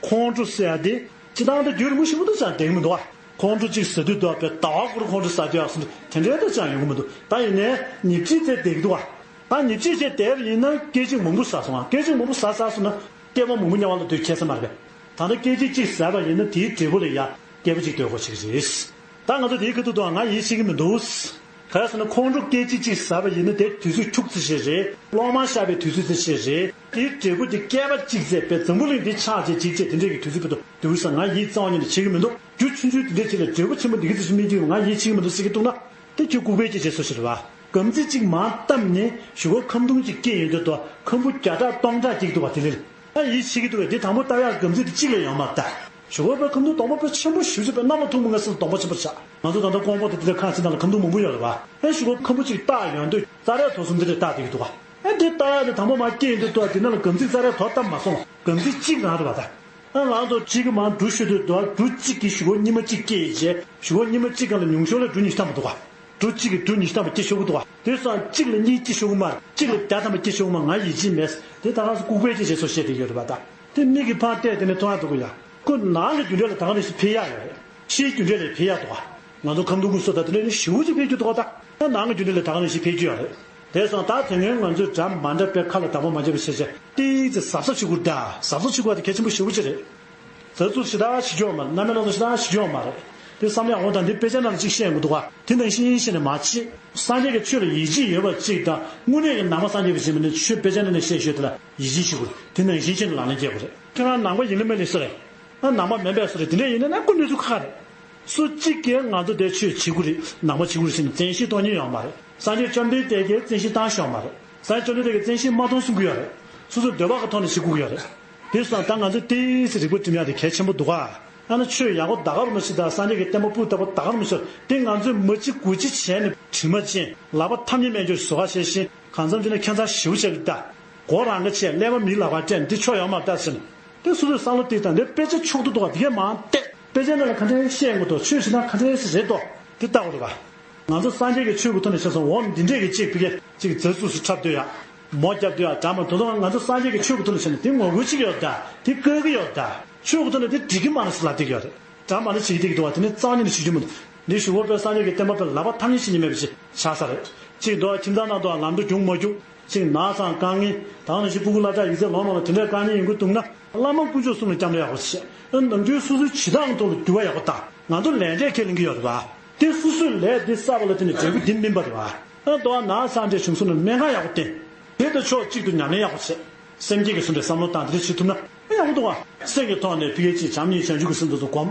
ཁོང་ཁྲོ་ཟེར་ཡ་དེ་སྤྱིར་བཏང་ད་རྒྱུན་རིང་པོ་ཞིག་མ་གཏོགས་ཅང་བསྡད་ཀྱི་མི་འདུག་བ། ཁོང་ཁྲོ་གཅིག་ཟ་དུས་འདུག་བ། དཔེ་ཟླ་བ་འགོར་ཁོང་ཁྲོ་ཟ་དུས་ཨ་སོང་དུས་དེ་འདྲའི་ད་ཅང་ཡོང་གི་མི་འདུག་ད་ཡིན་ནའི་ཉིན་གཅིག་ཙམ་བསྡད་ཀྱི་འདུག་བ། ད་ཉིན་གཅིག་ཙམ་བསྡད་པ་ཡིན་ན་སྐད་ཅིག་མང་པོ་ཟ་སོང་བ། སྐད་ཅིག་མང་པོ་ཟ་ཟ་སོང་ན་བསྐལ་པ་མང་པོ་དམྱལ་བ་ལ་སྡོད་ཁྱད་མཚར་མ་རེད་པས། ད་ལྟ་སྐད་ཅིག་གཅིག་ཟ་བ་ཡིན་ན་དེའི་འབྲས་བུ་ལ་ཡ་བསྐལ་པ་གཅིག་སྡོད་དགོས་ཆགས་ཀྱི་རེད། ད་ང་ཚོ་དེའི་ཁ་ཐུག་ཏུ་ང་ཡིད་ཆེས་ཀྱི་མི་འདུག་ག་རེ་ཟེར་ན་ཁོང་ཁྲོ་སྐད་ཅིག་གཅིག་ཟ་བ་ཡིན་ན་དེ་དུས་ཚོད་འཁྱུག་ཙམ་ཞིག་རེད། གློག་དམར་ཤར་བའི་དུས་ཚོད་ཙམ་ཞིག་རེད། དེའི་འབྲས་བུ་དེ་བསྐལ་པ་གཅིག་ཙམ་པའི་འཛམ་བུ་གླིང་འདི་ཆགས་བྱས་འཇིག་བྱས་དེ་འདྲས་ཀྱི་དུས་ཚོད་བར་དུ་འདུག་ས་ང་ཡིད་གཙང་བ་ཉིད་ནས་ཆེས་ཀྱི་མི་འདུག་རྒྱུ་ཆུང་ཆུང་དེ་འདྲས་ཅིག་ལ་འབྲས་བུ་ཆེན་པོ་འདི་ག་ཙམ་ཞིག་སྨིན་རྒྱུ་ཡོད་ང་ཡིད་ཆེས་ཀྱི་མི་འདུག་ཟེར་གྱི་འདུག་ན། དེ་ཁྱོད་ལྐུགས་པའི་སྐྱེ་བྱེད་སོ་ཞིག་རེད་བ། སྒམ་ཚིག་གཅིག་མར་བཏབ་ནས་གཞུག་གུ་ཁམ་དུང་གཅིག་སྐྱེས་ཡོང་དུས་དོ་ཁམ་བུ་བརྒྱ་ཕྲག་སྟོང་ཕྲག་སྐྱེ་གི་འདུག་བ། དེ་ལས་ཨ་ཡིད་ཆེས་ཀྱི་འདུག་བས། དེ་དང་པོ་བཏབ་ཡག་སྒམ་ཚིག་དེ་གཅིག་ལས་ཡོང་མ་རེད་ད། གཞུག་གུ་དཔེ་ཁམ་དུང་སྟོང་པ་དཔེ་ཆེན་པོ་ཞེ་པོ་ཅིག་དཔེ་གནམ་ལ་ཐུག་མི་ངེས་སར་སྟོང་པ་ཆེན་པོ་ཆགས། ང་ཚོ་ད་ལྟ་ཀོང་པོ་དང་དེ་འདྲ་ཁ་ཕྱི་ནང་ལ་ཁམ་དུང་མང་པོ་ཡོད་རེད་བ། ཨ་གཞུག་གུ་ཁམ་བུ་གཅིག་བཏགས་ཡོང་དུས་རྩ་རལ་དོ་གསུམ་དེ་འདྲ་བཏགས་བསྡད་ཀྱི་འདུག་བ། ཨ་དེ་བཏགས་ཡག་དེ་དང་པོ་མར་སྐྱེས་ཡོང་དུས་དོ་དེ་ནང་ལ་སྒམ་ཚིག་རྩ་རལ་དོ་བཏབ་མ་སོང་། སྒམ་ཚིག་གཅིག་རང་རེད་བ་ད། ཨ་ལང་ཚོ་གཅིག་གི་མར་འབྲུ་ཤོར་དུས་དོ་འབྲུ་གཅིག་གི་གཞུག་གུ་རྙིང་མ་གཅིག་སྐྱེས་རྗེས་གཞུག་གུ་རྙིང་མ་གཅིག་སྒང་ལ་ཉུང་ཤོས་ལ་འབྲུ་ཉི་ཤུ་ཐམ་པ་འདུག་ག་འབྲུ་གཅིག་གིས་འབྲུ་ཉི་ཤུ་ཐམ་པ་སྐྱེ་ཆོག་གི་འདུག་ག་དེ་སང་གཅིག་ལ་གཉིས་སྐྱེ་ཆོག་གི་མ་རེད། གཅིག་ལ་བརྒྱ་ཐམ་པ་སྐྱེ་ཆོག་གི་མ། ང་ཡིད་ཆེས་མེད། དེ་ད་ག་སེ་ལྐུགས་པའི་སྐྱེ་བྱེད་སོ་བཤད་དེ་ཡོད་རེད་པ་ད། དེ་མིག་གིས་ཕར་བལྟས་དེ་ནས་མཐོང་ཡག་འདུག་གི་ཡ། ཁོ་ནང་གི་རྒྱུ་འབྲས་ལ་ད་ག་ནང་བཞིན་ཕན་ཡག་ཡོད་རེད། ཕྱིའི་རྒྱུ་འབྲས་ལ་ཕན་ཡག་འདུག་ག་ང་ཚོ་ཁམ་དུང་ཁུ་སོ་ད་དེ་འདྲ་ནི་ཞེ་པོ་ཅིག་ཕན་རྒྱུ་འདུག་ག་ད། ནང་གི་རྒྱུ་འབྲས་ལ་ད་ག་ནང་བཞིན་ཕན་རྒྱུ་ཡོད་རེད། དེ་སང་ད་དེ་སྔོན་ང་ཚོས་གྲ་མ་འདྲ་པའི་ཁ་ལ་བདག་པོ་མ་བྱས་པ་བྱས་བྱས་ཏིག་ཙི་གཟབ་གཟབ་བྱེད་དགོས་རེད་ད། གཟབ་གཟབ་བྱེད་དགོས་པ་དེ་གལ་ཆེན་པོ་ཞེ་པོ་ཅིག་རེད། ཟ་ཚུལ་ཞེ་དྲག་ཞིག་ཡོད་མ་རེད། རྣམ་པའི་སྣང་ཚུལ་ཞེ་དྲག་ཞིག་ཡོད་མ་རེད། དེ་བསམ་ཡག་འོ་ད་འདི་དཔེ་ཆ་ནང་ལ་གཅིག་བཤད་ཡོང་གི་འདུག་ག་དེ་ནང་བཞིན་བཤད་ནས་མ་བྱེད། སངས་རྒྱས་ཀྱི་ཆོས་ལ་ཡིད་ཆེས་ཡོད་པ་གཅིག་དང་དངོས་གནས་ཀྱི་ནང་པ་སངས་རྒྱས་པ་ཞིག་མིན་ན་ཆོས་དཔེ་ཆ་ནང་ནས་བཤད་ཤོད་དེ་ལ་ཡིད་ཆེས་ཞུ་དགོས་རེད། དེ་ནང་བཞིན་བྱས་ནས་ལག་ལེན་འཁྱེར་དགོས་རེད། ཁྱེད་རང་ནང་པ་ཡིན་ལ་མིན་ལ་སུ་རེད། ཨ་ནང་པ་མིན་པའི་སུ་རེད། དེ་འདྲ་ཡིན་ན་ནི་ཁོ་གནས་ཚུལ་ཁག་ཁག་རེད། སུ་གཅིག་གིས་ང་ཚོ་དེ་ཆོས་བྱེད་དགོས་རེད། ནང་པ་བྱེད་དགོས་རེད་ཟེར་ནས་བཙན་ཤེད་གཏོང་མཁན་ཡོད་མ་རེད། སངས་རྒྱས་བཅོམ་ལྡན་འདས་ཀྱིས་བཙན་ཤེད་བཏང་ཤོག་མ་རེད། སངས་རྒྱས་བཅོམ་ལྡན་འདས་ཀྱིས་བཙན་ཤེད་མ་གཏོང་གསུང་གི་ཡོད་རེད། སོ་སོའི་འདོད་པ་གི་ཐོག་ནས་བྱེད་དགོས་ཀྱི་ཡོད་རེད། དེ་སོང་ཙང་ད་ང་ཚོས་ཏོག་ཙམ་རིག་པ་སྒྲིམ་ཡག་དེ་གལ་ཆེན་པོ་འདུག་ག་ཨ་ནི་ཆོས་ཡག་པོ་ད་ག་རུ་མ་ཤེས་དང་སངས་རྒྱས་ཀྱི་བསྟན་པ་སྤུས་དག་པོ་ད་ག་རུ་མ་ཤེས་དེ་ང་ཚོས་མ་བྱེད་དགུ་བྱེད་བྱས་ནས་དྲི་མ་ཅན་ལག་པ་ཐམས་ཅད་སྨན་སྦྱོར་བཟོ་ག་བྱས་ཤིང་གང་འཚམ་བྱས་ན་ཁྱད་མཚར་ཞེ་པོ་ཆགས་ཀྱི་ད། གོ་རང་ག་བྱས་ཀླད་པ་མིའི་ལག་པར་སྤྲད་ནས་འདི་ཆོ་ཡོད་མ་རེད་ཟེར་ནས། དེ་སོ་སོའི་བསམ་བློ་གཏད་དང་འདི་དཔེ་ཆ་ཕྱོགས་བསྡུ་འདུག་ག་དེ་གས་མང་སྟེ་དཔེ་ཆ་ནང་ལ་ག་འདྲའི་བཤད་དགོས་དོ་ཆོས་བྱེད་སྟངས་ག་འདྲའི་རེད་དོ། དེ་ལྟ་དགོས་རེད་པ། ང་ཚོ་སངས་རྒྱས་ཀྱི་ཆོས་ཀྱི་ཐོག་ནས་བཤད་སོང་འོ་འདི་འདྲས་ཀྱི་གཅིག་ཕ་གི་གཅིག་རྫ་ཚུགས་སུ་འཁྲབ་སྡོད་ཡ། མོ་རྒྱབ་སྡོད་ཡ་འདྲ་མ་དོ་དོ་ང་ཚོ་སངས་རྒྱས་ཀྱི་ཆོས་ཀྱི་ཐོག་ནས་བཤད་ན་དེ་ངོ་རྒོལ་བྱེད་ཀྱི་ཡོད་ད། དེ་བཀག་གི་ཡོད་ད། ཆོས་ཀྱི་ཐོག་ནས་དེ་འགྲིག་གི་མ་རེད་ཟེར་ལབ་བསྡད་ཀྱི་ཡོད་རེད། འདྲ་མ་འདྲ་བྱེད་ཀྱི་བསྡད་ཀྱི་འདུག་བ། དེ་ནི་རྩ་བ་ཉིད་ནས་བྱེད་རྒྱུ་མི་འདུག་འདི་ཞུ་བ་པའི་སངས་རྒྱས་ཀྱི་བསྟན་པ་པའི་ལག་པ་ཐམས་ཅད་བྱེད་མི་མེད་པ་ཞིག་ཆགས་ས་རེད། གཅིག་འདུག་བ་ཁྱིམ་ཚང་ནང་དུ་ལམ་འགྲོ་རྒྱུག་མ་རྒྱུག་གཅིག་ན་ཚ་དཀའ་ངལ་དང་ནང་བཞིན་སྤུ་གུ་སློབ་གྲྭ་ཡིག་ཚད་ལོང་མ་ལོང་དེ་འདྲའི་དཀའ་ངལ་ཡོང་གི་འདུག་ན་བླ་མ་དཀོན་མཆོག་གསུམ་ལ་སྐྱབས་འགྲོ་ཡག་པོ་བྱེད། ཨ་ནམ་རྒྱུན་སོ་སོའི་བྱེད་སྟངས་ཐོག་ལ་འགྱུར་བ་ཡག་པོ་བཏང་། ང་ཚོ་ལས་འབྲས་ཁས་ལེན་གྱི་ཡོད་རེད་བ། དེ་སོ་སོའི་ལས་དེ་བསགས་པ་ལ་བརྟེན་ནས་འབྲས་བུ་དེ་སྨིན་པ་རེད་བ། ཨ་དོ་བ་ན་ཚ་འདྲ་བྱུང་སོང་ན་སྨན་ཁང་ཡག་པོ་བསྟེན། དེ་དང་ཕྱོགས་གཅིག་ཏུ་ཉམས་ལེན་ཡག་པོ་བྱེད། སེམས་བསྐྱེད་ཀྱི་བཟོ་འདྲའི་བསམ་བློ་བཏང་དེ་འདྲ་བྱེད་ཐུབ་ན་ཨེ་ཡག་པོ་འདུག་ཨ། སེམས་ཀྱི་ཐོག་ནས་ཕ་གི་ཅིག་བྱམས་སྙིང་བྱང་ཆུབ་ཀྱི་སེམས་དེ་ཚོ་སྒོམ།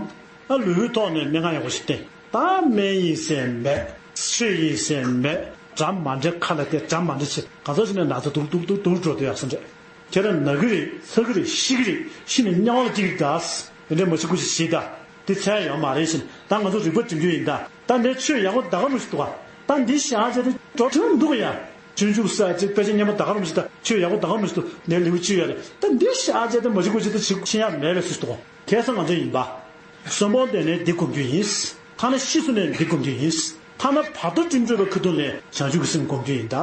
ཨ་ལུས་པོའི་ཐོག་ནས་སྨན་ཁང་ཡག་པོ་ཞིག་བསྟེན། ད་སྨན་ཡིན་ཟེར་མེད། ཆོས་ཡིན་ཟེར་མེད། འདྲ་མ་འདྲ་ཁ་ལ་བལྟས། འདྲ་མ་འདྲ་བྱེད། ག་ཚོད་ཅིག་ནས་ན་ཚ་སྡུག་སྡུག་སྡུག་སྡུག་འགྲོ་དུས་ཡག་སེམས་རེད། ཁྱེད་རང་ན་གི་རེད། ཚ་གི་རེད། ཤི་གི་རེད། ཤི་ནས་དམྱལ་བ་ལ་སྐྱེ་གི་རེད་ད། དེ་འདྲའི་མ་བྱེད་དགོས་ཅིག་བྱེད་ད། དེ་ཚད་ཡོད་མ་རེད་ཟེར། ད་ང་ཚོ་རིག་པ་སྒྲིམ་རྒྱུ་ཡིན་ད། ད་འདིར་ཆོས་ཡག་པོ་ད་ག་རུ་ཞིག་འདུག་ག་ད་འདི་བཞག་བྱས་ཏེ་འགྲོ་ཐུབ་མི་འདུག་ག་ཡ། སྤྱོད་འཇུག་ས་ཅིག་དཔེ་ཆ་སྙན་པོ་ད་ག་རུ་ཞིག་ད། ཆོས་ཡག་པོ་ད་ག་རུ་ཞིག་འདུག་ངས་ལེའུ་བཅུ་ཡོད་རེད། ད་འདི་བཞག་བྱས་ཏེ་མ་བྱེད་དགོས་ཅིག་ད་བྱེད་ཤེས་ཡ་མེད་པའི་སུ་ཞིག་འདུག་ག་ཁ་སང་ང་ཚོ་ཡིན་པ། གསོན་པོ་བསྡད་ནས་འདི་སྒོམ་རྒྱུ་ཡིན། ཐ་ན་ཤི་སོང་ནས་འདི་སྒོམ་རྒྱུ་ཡིན། ཐ་ན་བར་དོ་འགྲིམ་འགྲོ་བའི་ཁ་ཐུག་ལ་བྱང་ཆུབ་ཀྱི་སེམས་སྒོམ་རྒྱུ་ཡིན་ད།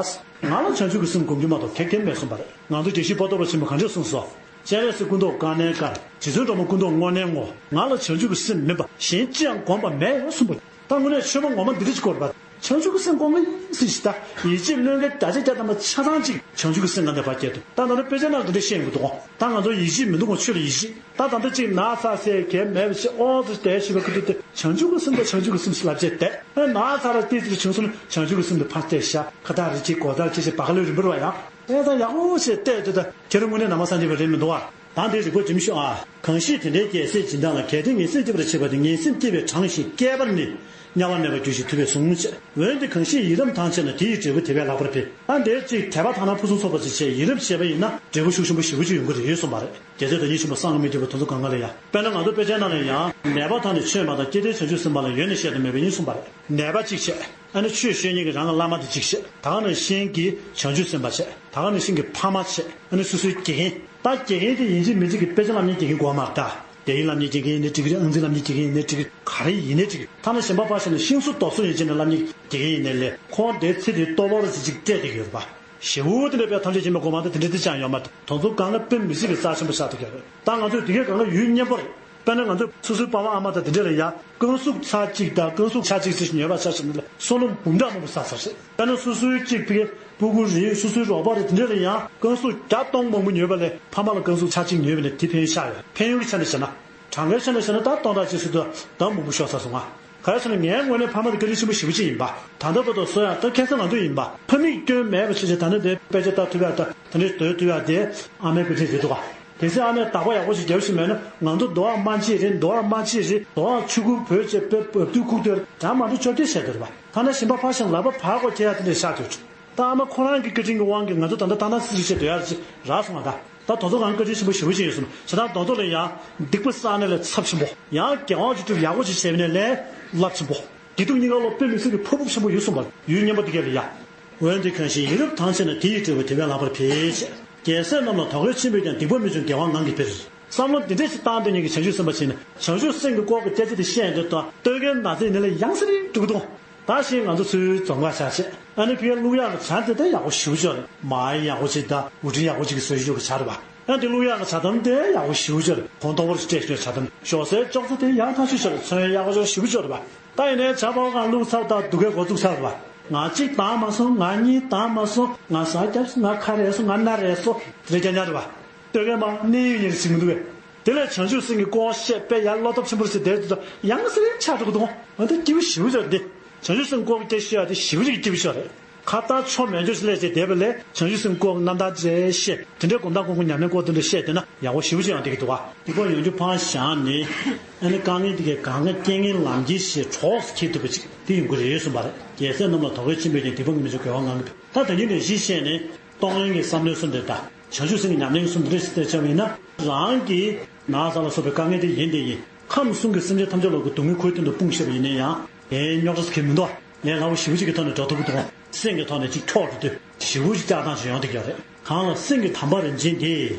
ང་ལ་བྱང་ཆུབ་ཀྱི་སེམས་སྒོམ་རྒྱུ་མ་གཏོགས་གང་ཡང་མེད་གསུངས་པ་རེད། ང་ཚོ་དགེ་བཤེས་པོ་ཏོ་ར་ཆེན་པོས་ག་འདྲས་གསུངས་སོང་། སྤྱན་རས་གཟིགས་སྐུ་མདོག་དཀར་ནའི་དཀར། རྗེ་བཙུན་གྲགས་པ་སྐུ་མདོག་སྔོ་ནའི་སྔོ། ང་ལ་བྱང་ཆུབ་ཀྱི་སེམས་མིན་པ་གཞན་ཅི་ཡང་བསྒོམ་པ་མེད་གསུངས་པ། ད་དངོས་གནས་ཆོས་པ་ངོ་མ་འདི་འདྲ་ཅིག་དགོས་རེད་པ། བྱང་ཆུབ་ཀྱི་སེམས་སྒོམ་གྱི་ཡིན་ཟེར་ཞིག་ད། ཡིད་ཆེས་བློས་འགེལ་བརྒྱ་ཆ་བརྒྱ་ཐམ་པ་ཆ་ཚང་གཅིག་བྱང་ཆུབ་ཀྱི་སེམས་ང་འདོད་པ་སྐྱེ་ཐུབ། ད་ད་ལྟ་དཔེ་ཆ་ནང་འདི་འདྲ་བཤད་ཡོང་གི་འདུག་གོ་ད་ང་ཚོ་ཡིད་ཆེས་མི་འདུག་གོ་ཆོས་ལ་ཡིད་ཆེས། ད་ད་ལྟ་གཅིག་ན་ཚ་ཟེར་གལ་མེད་པ་ཞིག་ཨོ་ཙི་དེ་ཞིག་པ་ཁུ་ཏུ་དེ་བྱང་ཆུབ་ཀྱི་སེམས་དང་བྱང་ཆུབ་ཀྱི་སེམས་ལབ་བྱས་བསྡད། ཨེ་ན་ཚ་ར་ཏི་ཙི་བྱུང་སོང་ན་བྱང་ཆུབ་ཀྱི་སེམས་དེ་ཕར་བལྟས་ཤག་ཁ་ཐག་རེ་གཅིག་གོ་ཐག་ཅི་ཞིག་བ་ག་ལོས་རིམ་པར་བ་ཡང་ཨེ་ད་ཡག་པོ་ཞིག་བལྟས་དེ་ད་ཁྱེད་རང་དངོས་གནས་ནང་པ་སངས་རྒྱས་པ་རེད་མི་འདུག་ཨ། ད་འདི་རིག་པ་སྒྲིམ་ཤོག་ཨ། གང་ཞིག་དེ་འདྲའི་རྒྱལ་སྲས་སྦྱིན་བདག་ལ། གལ་ཏེ་ངེས་སེམས་སྐྱེ་བར་བྱེད་པ་དེ། ངེས་སེམས་སྐྱེ་བའི་གྲངས་ཤིག་བསྐལ་པར་ནི། དམྱལ་བ་མེད་པར་གྱུར་ཅིག་ཐུབ་པས་གསུངས་ཅེས། འོན་ཏེ་གང་ཞིག་ཡི་རབས་ཐང་ཆད་ན། དེ་ཡི་འབྲས་བུ་དེ་བས་ལྷག་པར་འཕེལ། ཨ་འདིར་གཅིག་དད་པ་དག་སྣང་ཕུན་སུམ་ཚོགས་པ་ཅིག་བྱས། ཡི་རབས་བྱས་པ་ཡིན་ན་འབྲས་བུ་ཤུགས་ཆེན་པོ་ཞེ་པོ་ཅིག་ཡོང་གི་རེད་གསུངས་པ་རེད། རྒྱལ་སྲས་བདག་ཉིད་ཆེན་པོ་སངས་རྒྱས་མི་བསྐྱོད་པ་དེ་ཚོ་གང་ག་ལ་ཡང་། དཔེར་ན་ང་ཚོ་དཔེ་ཆའི་ནང་ལ་ཡང་ནད་པ་དག་ནི་ཆོས་མ་དང་། སྐྱེ་མཐའི་བྱང་ཆུབ་སེམས་དཔའ་ལ། ཡོན་ནི་བཤད་དུ་མེད་པ་ཡིན་གསུངས་པ་རེད། ནད་པ་གཅིག་བྱས། ཨ་ནི་ཆོས་ཤེས་མཁན་གྱི་རང་གི་བླ་མ་དེ་གཅིག་བྱས། ད་ག་ནང་བཞིན་གྱི་བྱང་ཆུབ་སེམས་དཔའ་བྱས། ད་ག་ནང་བཞིན་གྱི་ཕ་མ་བྱས། ཨ་ནི་སོ་སོའི་དགེ་རྒན། ད་དགེ་རྒན་དེ་ཡིན་གཅིག་མིན་གཅིག་གི་དཔེ་ཆ་བསླབ་མཁན་དགེ་རྒན་དགོས་མ་རེད་ད། དེ་ཡིན་བསླབ་མཁན་དགེ་རྒན་ཡིན་ནའི་འགྲིག་གི་རེད། ཨང་རྩིས་བསླབ་མཁན་དགེ་རྒན་ཡིན་ནའི་འགྲིག་གི་རེད། ག་རེ་ཡིན་ནའི་འགྲིག་གི་རེད། ཐ་ན་གཞན་པ་ཕར་བཞག་ན་ཤིང་བཟོ་རྡོ་བཟོ་ཡིན་བྱས་ནས་བསླབ་མཁན་དགེ་རྒན་ཡིན་ནའི་ལས་ཁོང་དེ་ཚེ་དེའི་ལྟོ་ཕོར་ཅིག་ཅིག་སྤྲད་བསྡད་ཀྱི་ཡོད་རེད་པ། ཞེ་པོ་དེ་འདྲ་དཔེ་ཐམས་ཅད་མཁྱེན་པའི་གོ་འཕང་དང་དེ་འདྲ་དེ་ཅང་ཡོད་མ་རེད། དེ་ཚོ་སྒང་ལ་དཔེ་མི་སྲིད་པའི་རྩ་ཆེན་པོ་ཆགས་བསྡད་ཀྱི་ཡོད་རེད། ད་ང་ཚོས་དེ་གའི་སྒང་ལ་ཡུལ་སྙན་པོ་རེད། དཔེར་ན་ང་ཚོ་སོ་སོའི་པ་ཕ་ཨ་མ་དང་དེ་འདྲ་ལ་ཡ་རྐང་ཚུགས་ཚར་གཅིག་དང་རྐང་ཚུགས་ཆ་གཅིག་ཙམ་ཉོས་པ་ཆ་བཞག་ན་ལ་སོ་ལོ་འབུམ་ཕྲག་མང་པོ་བསགས་ཚར་རེད། དཔེར་ན་སོ་སོའི་གཅིག་ཕ་གི་སྤུ་གུ་རེད། སོ་སོའི་རོགས་པ་རེད། དེ་འདྲ་ལ་ཡང་རྐང་ཚུགས་བརྒྱ་སྟོང་མང་པོ་ཉོས་པ་ལས་ཕ་མ་ལ་རྐང་ཚུགས་ཆ་གཅིག་ཉོས་པ་ལས་དེ་ཕན་ཡོན་ཆགས་ཡོད། ཕན་ཡོན་གྱི་ཆ་ནས་བཤད་ན། གྲངས་ཀའི་ཆ་ནས་བཤད་ན་ད་སྟོང་ཕྲག་གཅིག་ཟེར་དུས་ད་མང་པོ་ཤོར་ཚར་སོང་ང་། ག་རེ་ཟེར་ན་ངའི་ངོས་ནས་ཕ་མ་དེ་བཀའ་དྲིན་ཆེན་པོ་ཞེ་པོ་ཅིག་ཡིན་པ། ད་ལྟ་བར་དུ་གསོ་ཡག་ད་ཁ་སང་ང་ཚོ་ཡིན་པ། ཕ་མིས་སྐྱོན་མེད་པ་བྱས་བྱས་ད་ནི་དེ་དཔེ་ཆ་ལྟ་ཐུབ་ཡག་ད་དེ་འདྲའི་སྡོད་ཐུབ་ཡག་དེ་ཨ་མའི་བཀའ་དྲིན་རེད་འདུག་ག་དེ་ཚེ་ཨ་མས་བདག་པོ་ཡག་པོ་ཞིག་རྒྱབ་ཞིག་མེད་ན་ང་ཚོ་རྡོ་བ་མ་ཕྱིས་རེད། རྡོ་བ་མ་ཕྱིས་རེད། རྡོ་བ་ཆུ་ཁུག་བོད་ཅེས་དཔེ་འབབ་དུས་ཁུག་དེར་གྲ་མ་འགྲོ་བཅོ་བརྒྱད་བྱས་དེ་རེད་པ། ཐ་ན་གཞན་པ་ཕར་ཞིང་ལག་པ་བར་སྐོར་ཁྱེར་ཡག་དེ་འདྲའི་ཤག་དེ་རེད། ད་ཨ་མ་ཁོ་རང་གི་བཀའ་དྲིན་གྱི་དབང་གིས་ང་ཚོ་ད་ལྟ་ཏག་ཏག་སིག་སིག་བྱས་སྡོད་ཡག་ཅིག་རག་སོང་ང་ད། ད་དེ་ཚོ་གང་བཀའ་དྲིན་ཆེན་པོ་ཞེ་པོ་ཅིག་ཡིན་གསུངས། བྱས་ཙང་དེ་ཚོ་ལ་ཡང་སྡིག་པ་བསགས་ནས་ལས་ཚབས་ཆེན་པོ། ཡང་དགེ་བ་ཅིག་སྒྲུབ་ཡག་པོ་ཅིག་བྱས་པ་ཡིན་ན་ལས་རླབས་ཆེན་པོ། བདེ་སྡུག་གཉིས་ཀ་ལ་དཔེ་མི་སྲིད་པའི་ཕོག་ཐུག་ཆེན་པོ་ཡོད་གསུངས་པ། ཡུལ་སྙན་པོ་འདི་ག་ལ་ཡ། འོན་ཏེ་གང་ཞིག་ཡིད་རབ་ཐང་ཆད་ན། དེ་ཡི་འབྲས་བུ་དེ་བས་ལྷག་པར་འཕེལ། རྒྱལ་སྲས་རྣམས་ལ་དོ་གལ་ཆེན་པོས་ཀྱང་། སྡིག་པ་མི་འབྱུང་དགེ་བ་ངང་གིས་འཕེལ། བསམ་བློ་འདི་འདྲ་ཞིག་བཏང་སྡོད་མཁན་གྱི་བྱང་ཆུབ་སེམས་དཔའ་ཞིག་ནི་བྱང་ཆུབ་སེམས་ཀྱི་སྐོར་གྱི་སྐད་ཆ་དེ་བཤད་ཡོང་དུས་ད་ལྟོ་གའི་ན་ཚ་ཡིན་ན་ལས་ཡང་སེ་རེ་འགྲོ་གི་འདུག་ད་ཞིག་ང་ཚོ་ཚུར་རྫོང་ཁ་བཞག་བྱས། ཨ་ནི་ཕ་གིར་བླུག་ཡག་གི་ཇ་དེ་ད་ཡག་པོ་ཞེ་པོ་ཅིག་རེད། མར་ཡག་པོ་ཅིག་དང་དབུ་ཊི་ཡག་པོ་ཅིག་གིས་བཟོས་ཡོད་ཀྱི་ཇ་རེད་པ། ཨ་དེ་བླུག་ཡག་གི་ཇ་དམ་དེ་ཡག་པོ་ཞེ་པོ་ཅིག་རེད། གོང་ཐོག་པོ་རེ་སྤྲད་ཡོད་ཇ་དམ། ཞོགས་ཟས་ཅོག་ཙེ་དེ་ཡག་ཐག་ཆོད་ཅིག་རེད། ཚོན་ཡག་པོ་ཅིག་ཞེ་པོ་ཅིག་རེད་པ། ད་ཡིན་ནའི་ཇ་ཕོར་གང་བླུགས་ཚར་དང་སྡུག་སྐད་འགོ་བཙུགས་ཚར་རེད་པ། ང་གཅིག་དྭངས་མ་སོང་། ང་གཉིས་དྭངས་མ་སོང་། ང་ཟ་རྒྱབ་སོང་། ང་ཁ་རལ་སོང་། ང་སྣ་རལ་སོང་། དེ་འདྲ་རྐྱང་རྐྱང་རེད་པ། ལྟོས་གས་མ་གནས་ཡུལ་ཉེར་ཞིག་མི་འདུག་གས། དེ་ལས་བྱང་ཆུབ་སེམས་ཀྱི་སྐོར་བཤད་པས་ཡར་བློ་སྟོབས་ཆེན་པོ་ཟེར་བསྡད་དུས་ཡང་སེ་རེ་ཆགས་འགྲོ་གི་འདུག་ཨ་འདི་སྐྱིད་པོ་ཞེ་པོ་ཅིག་རེད་འདི། བྱང་ཆུབ་སེམས་སྐོར་གྱི་སྐད་ཤོད་ཡ་དེ་ཞེ་པོ་ཅིག་སྐྱིད་པོ་ཤོད་རེད། ཁ་བཏགས་ཆོ་མེད་འཇོག་ཞིག་ལས་བྱས་བསྡད་པ་ལས་བྱང་ཆུབ་སེམས་སྐོར་གྱི་རྣམ་ཐར་ཅིག་བཤད། དེ་འདྲའི་སྒོམ་སྟངས་སྐོར་སྐོར་ཉམས་ལེན་སྐོར་དེ་འདྲ་བཤད་བསྡད་ན་ཡག་པོ་ཞེ་པོ་ཅིག་ཡང་བསྡད་ཀྱི་འདུག་ག་དེ་སྐོར་ཡོང་རྒྱུ་ཕར་བཞག་ནས། ཨ་ནི་དཀའ་ངལ་དེ་གའི་གང་ག་རྐྱེན་ངན་ལམ་ཁྱེར་ཞེས་གྲོགས་སུ་འཁྱེར་ཐུབ་པ་ཅིག་དེ་ཡོང་གི་རེད་གསུངས་པ་རེད། རྒྱལ་སྲས་རྣམས་ལ་དོ་གལ་ཆེན་པོས་ཀྱང་། སྡིག་པ་མི་འབྱུང་དགེ་བ་ངང་གིས་འཕེལ། ད་དེ་ཉིད་ནས་གཞི་བཤད་ནས། གཏོང་ལེན་གྱི་བསམ་བློའི་སོ་འདྲ་དང་། བྱང་ཆུབ་སེམས་ཀྱི་ཉམས་ལེན་གསུམ་འདི་འདྲ་ཞིག་བལྟས་བྱས་པ་ཡིན་ན། རང་གི་ན་ཚ་ལ་སོགས་པའི་དཀའ་ངལ་དེ་ཡིན་དེ་ཡིན། ཁམས་གསུམ་གྱི་སེམས་ཅན་ཐམས་ཅད་ལ་གི་སྡུག་བསྔལ་ཁོའི་སྟེང་དུ་སྤུངས་བཞག་པ་ཡིན་ན་ཡང་། དེའི་རྙོག་དྲ་ཟེར་གྱི་མི་འདུག་ལས་སླ་པོ་ཞེ་པོ་ཅིག་གི་ཐོག་ནས་འགྲོ་ཐུབ་ཀྱི་འདུག་སེམས་ཀྱི་ཐོག་ནས་ཅིག་འཁྱོག་འགྲོ་དུས་ཞེ་པོ་ཅིག་བཀྱག་སྟངས་ཤིག་ཡོང་བསྡད་ཀྱི་ཡོད་རེད། གང་ལ་སེམས་ཀྱི་དམ་པ་རིན་ཆེན་དེ།